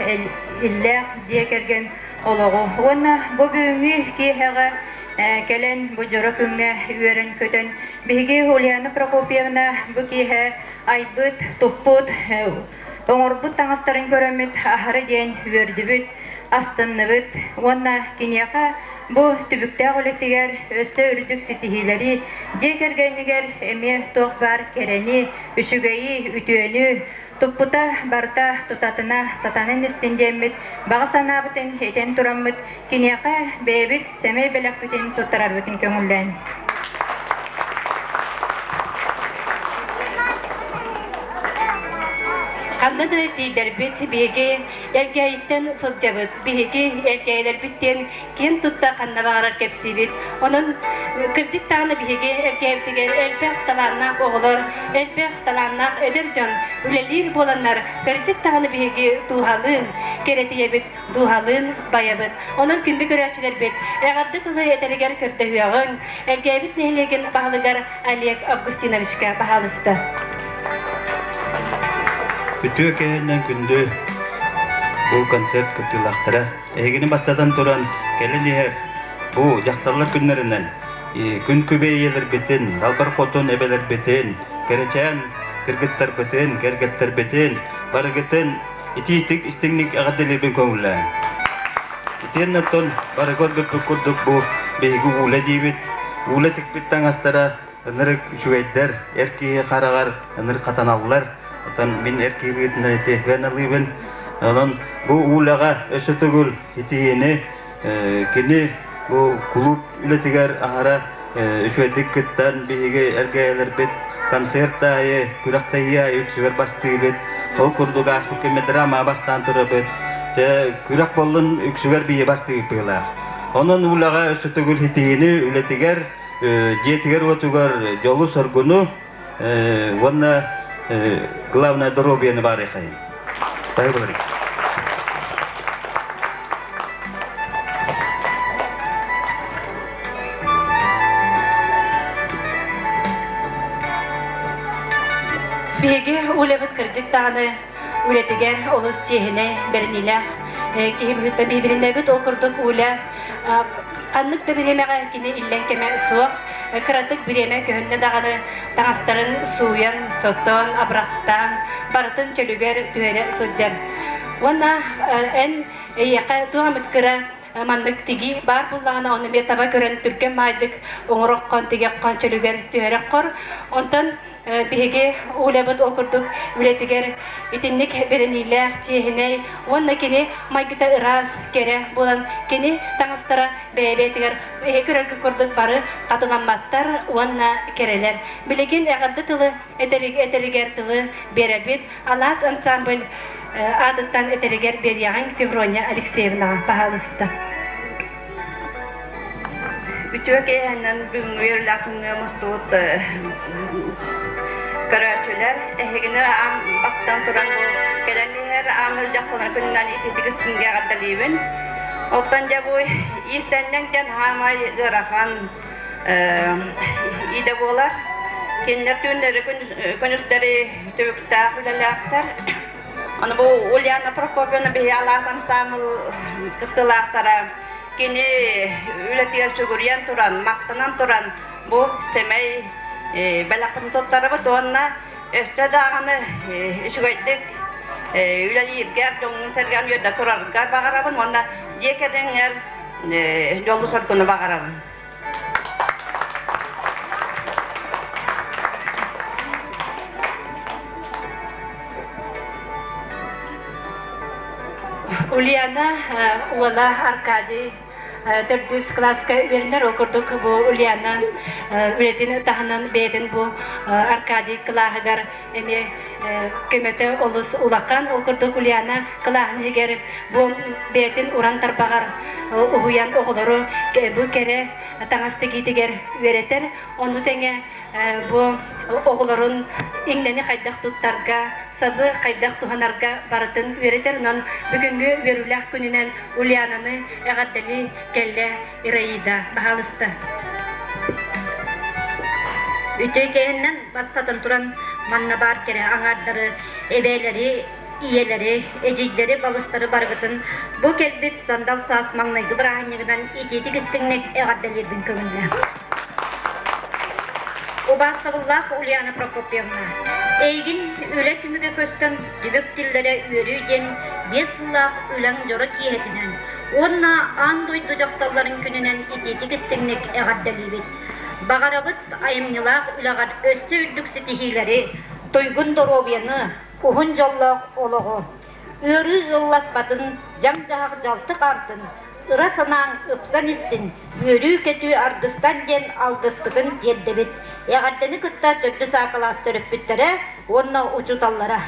иллээх дьиэ кэргэн олоҕу уонна бу бүгүҥҥү киэһэҕэ кэлэн бу дьоро күҥҥэ үөрэн-көтөн биһиги Ульяна Прокопьевна бу киэһэ айбыт, туппут, оҥорбут таҥастарын көрөммүт аһары диэн үөрдүбүт, астынныбыт уонна киниэхэ бу түбүктээх үлэтигэр өссө үрдүк ситиһиилэри, дьиэ кэргэнигэр эмиэ туох баар кэрэни, үчүгэйи, үтүөнү туппута барыта тутатына сатанан истин диэммит баҕа санаабытын этэн тураммыт киниэхэ бэйэбит сэмэй бэлэхпитин туттарарбытын көҥүллээн. Ханна да тиийдэрбит биһиги Элгээйиттэн сылдьабыт. Биһиги Элгээйилэрбит диэн киэн тутта ханна баҕарар кэпсиибит. Онон кырдьык даҕаны биһиги Элгээйбитигэр элбэх талааннаах оҕолор, элбэх талааннаах эдэр дьон үлэлиир буоланнар, кырдьык даҕаны биһиги дууһалыын кэрэтийэбит, дууһалыын байабыт. Онон күндү көрөөччүлэрбит, эҕэрдэ тылы этэригэр көрдөһүөҕүҥ, Элгээбит нэһилиэгин баһылыгар Олег Августиновичка баһаалыста. Үтүө киһинэн күндү бу концерт кыттыылаахтара. Эһигини бастатан туран кэлин иһэр бу дьахталлар күннэринэн күн күбэй ийэлэрбитин, далбар хотун эбэлэрбитин, кэрэчээн кыргыттарбытын, кэргэттэрбитин барыгытын итиитик истиҥник эҕэрдэлиирбин көҥүллээн. Итиэннэ оттон бары көрбүппүт курдук бу биһиги уулэ диибит. Уулэ тикпит таҥастара ынырык үчүгэйдэр, эр киһи хараҕар ынырык хатаналлар. Оттон мин эр киһи быһыытынан ити ыаналыыбын. Онон бу уулэҕэ өссө төгүл итиини кини бу кулууп үлэтигэр аһара үчүгэйдик кыттан биһиги эргээйэлэрбит концерт аайы, күрэхтэһии аайы үксүгэр бастыыбыт. Ол курдук ааспыт кэмҥэ драма бастаан турабыт. Дьэ, күрэх буоллун үксүгэр биһи бастыыбыт быһыылаах. Онон үлэҕэ өссө төгүл ситиһиини үлэтигэр, дьиэтигэр-уотугар дьолу-соргуну уонна главное доруобуйаны баарыйхайын. Таһы Биһиги Улябыт кырдьык даҕаны үлэтигэр олус чиэһинэй, бэриниилээх киһи быһыытынан биһибириннэбит. Ол курдук Уля ханнык да бириэмэҕэ кини иллэҥ кэмэ суох. Кыратык бириэмэ көһүннэ даҕаны таҥастарын сууйан, сотон, абырахтаан, барытын чөлүгэр түһэрэ сылдьар. Уонна эн эйиэхэ туох эмит кыра маннык тигии баар буоллаҕына, ону эмиэ таба көрөн түргэн маайдык оҥороххон, тигиэххон, чөлүгэр түһэрэххор. Онтон биһиги Улябыт ол курдук үлэтигэр итинник бэриниилээх, чиэһинэй уонна кини майгыта ыраас, кэрэ буолан кини таҥастара бэйэ-бэйэтигэр эһи көрөргө курдук бары хатыламматтар уонна кэрэлэр. Билигин эҕэрдэ тылы этэригэр тылы биэрэбит. Алаас ансамбль аатыттан этэригэр биэриэҕиҥ Феврония Алексеевнаҕа, паһаалыста. Үтүө киэһэнэн бүгүҥҥү үөрүүлээх күҥҥэ мустубут көрөөччүлэр, эһигини аан бастаан туран бу кэлэн иһэр аан дьахталар күнүнэн ититик истиҥгэ эҕэрдэлиибин. Оттон дьэ бу иистэнньэҥ диэн хаамай ыарахан идэ буолар. Кинилэр түүннэри күнүстэри түбүктээх үлэлээхтэр. Аны бу Ульяна Прокопьевна биһи алаас ансаамыл кыттыылаахтара кини үлэтигэр сүгүрүйэн туран, махтанан туран бу сэмэй бэлэхпитин туттарабыт уонна өссө даҕаны үчүгэйдик үлэлииргэр, дьоҥҥун-сэргэҕин үөрдэ тураргар баҕарабын уонна дьиэ кэргэҥҥэр дьолу-соргуну баҕарабын. Ульяна уола Аркадий төрдүс кылааска үөрэнэр. Ол курдук бу Ульяна үлэтин таһынан бэйэтин бу Аркадий кылааһыгар эмиэ көмөтө олус улахан. Ол курдук Ульяна кылааһын иһигэр бу бэйэтин уран тарбаҕар уһуйан оҕолору бу кэрэ таҥас тигиитигэр үөрэтэр. Ону тэҥэ бу оҕолорун иҥнэни хайдах туттарга, сабы хайдах туһанарга барытын үөрэтэр. Онон бүгүҥҥү үөрүүлээх күнүнэн Ульянаны эҕэрдэлии кэллэ Ираида. Баһаалыста. Үтүө киэһэннэн бастатан туран манна баар кэрэ аҥаардары, эбээлэри, ийэлэри, эдьиийдэри, балыстары барыгытын бу кэлбит сандал саас маҥнайгы бырааһынньыгынан итиитик истиҥник эҕэрдэлиирбин көҥүллээ. Убаастабыллаах Ульяна Прокопьевна, эйигин үлэ түмүгэ көстөн түбүк тиллэрэ үөрүү диэн 5 сыллаах үлэҥ дьоро киэһэтинэн уонна аан дойду дьахталларын күнүнэн итиитик истиҥник эҕэрдэлиибит. Баҕарабыт айымньылаах үлэҕэр өссө үрдүк ситиһиилэри, туйгун доруобуйаны, уһун дьоллоох олоҕу, ыарыы ыалласпатын, дьаҥ-дьаһах дьалты хаартын, ыра санааҥ ыпсан истин, үөрүү-көтүү аргыстан диэн алгыспытын тиэрдэбит. Эҕэрдэни кытта төрдүс А кылаас төрөппүттэрэ уонна учууталлара.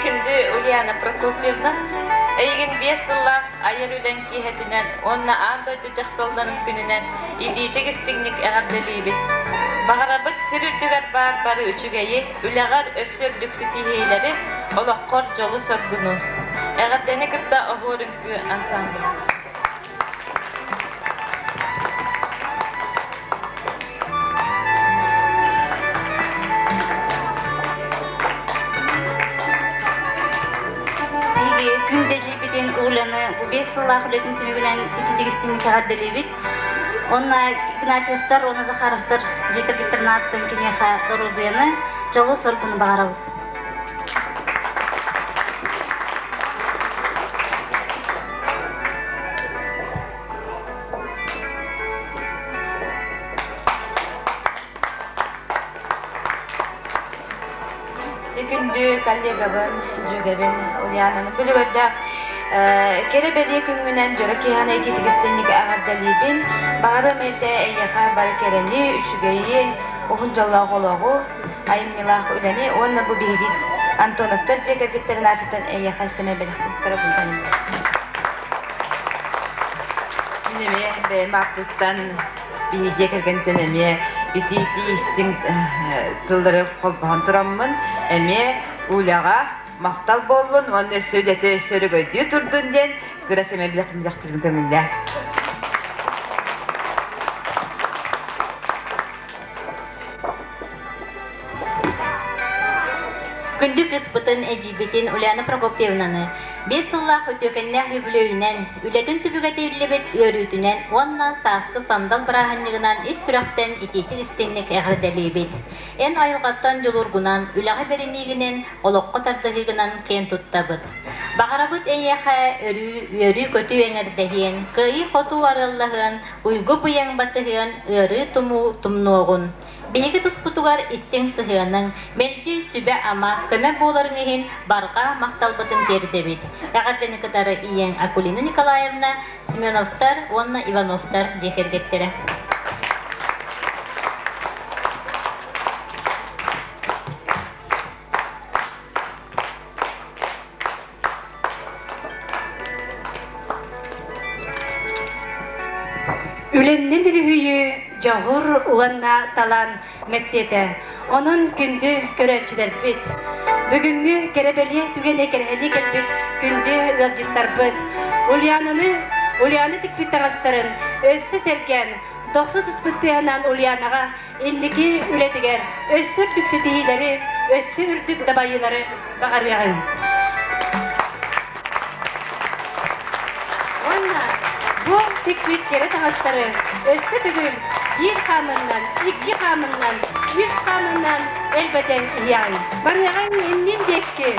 Күндү Ульяна Прокопьевна, эйигин 5 сыллаах айар үлэҥ киэһэтинэн уонна аан дойду дьахталларын күнүнэн итиитик истиҥник эҕэрдэлиибит. Баҕарабыт сир үрдүгэр баар бары үчүгэйи, үлэҕэр өссө үрдүк ситиһиилэри, олоххор дьолу-соргуну. Эҕэрдэни кытта Оһуор үҥкүү ансамбла. Биһиги күн дэдьийбитин Уляны бу 5 сыллаах үлэтин түмүгүнэн ититик истиҥник эҕэрдэлиибит. Уонна Игнатьевтар уонна Захаровтар дьиэ кэргэттэрин ааттан киниэхэ доруобуйаны, дьолу-соргуну баҕарабыт. Күндү коллегабын, дьүөгэбин Ульянаны бүлүгэрдээх кэрэ бэлиэ күҥҥүнэн дьоро киэһэни итиитик истиҥник эҕэрдэлиибин. Баҕарыам этэ эйиэхэ бары кэрэни, үчүгэйи, уһун дьоллоох олоҕу, айымньылаах үлэни уонна бу биһиги Антоновтар дьиэ кэргэттэрин аатыттан эйиэхэ сэмэй бэлэх туттарабын. Мин эмиэ бэйэм ааппыттан биһиги дьиэ кэргэнтэн эмиэ ити-ити истиҥ тыллары холбоһон тураммын эмиэ Уляҕа махтал буоллун уонна өссө үлэтэ өссө өрөгөйдүү турдун диэн кыра сэмэй билэхтэрин көҥүллээ. Күндү кыыспытын, эдьиийбитин Ульяна Прокопьевнаны биэс сыллаах үтүөкэннээх үбүлүөйүнэн, үлэтин түбүгэ тииллибит үөрүүтүнэн уонна сааскы сандал бырааһынньыгынан ис сүрэхтэн итиитик-истиҥник эҕэрдэлиибит. Эн айылҕаттан дьулуургунан, үлэҕэ бэриниигинэн, олоххо тардыһыыгынан киэн туттабыт. Баҕарабыт эйиэхэ өрүү үөрүү-көтүү эҥэрдэһиэн, кыайыы-хотуу арыаллаһыан, уйгу-быйаҥ батыһыан, ыарыы-тумуу тумнуоҕун. Биһиги туспутугар истиҥ сыһыаныҥ, мэлдьи сүбэ-ама, көмө буоларыҥ иһин барҕа махталбытын тиэрдэбит. Эҕэрдэни кытары ийэҥ Акулина Николаевна, Семеновтар уонна Ивановтар дьиэ кэргэттэрэ. Үлэннин үлүһүйүү дьоһур уонна талаан мэктиэтэ. Онон күндү көрөөччүлэрбит, бүгүҥҥү кэрэ-бэлиэ түгэни кэрэһэлии кэлбит күндү ыалдьыттарбыт Ульянаны, Ульяна тикпит таҥастарын өссө сэргээн, дохсу түспүт тыаһынан Ульянаҕа инники үлэтигэр өссө үрдүк ситиһиилэри, өссө үрдүк дабайыылары баҕарыаҕыҥ. Уонна бу тикпит кэрэ таҥастары өссө төгүл биир хаамыннан, икки хаамыннан, үс хаамыннан элбэтэн иһиэҕиҥ. Барыаҕыҥ иннин диэкки.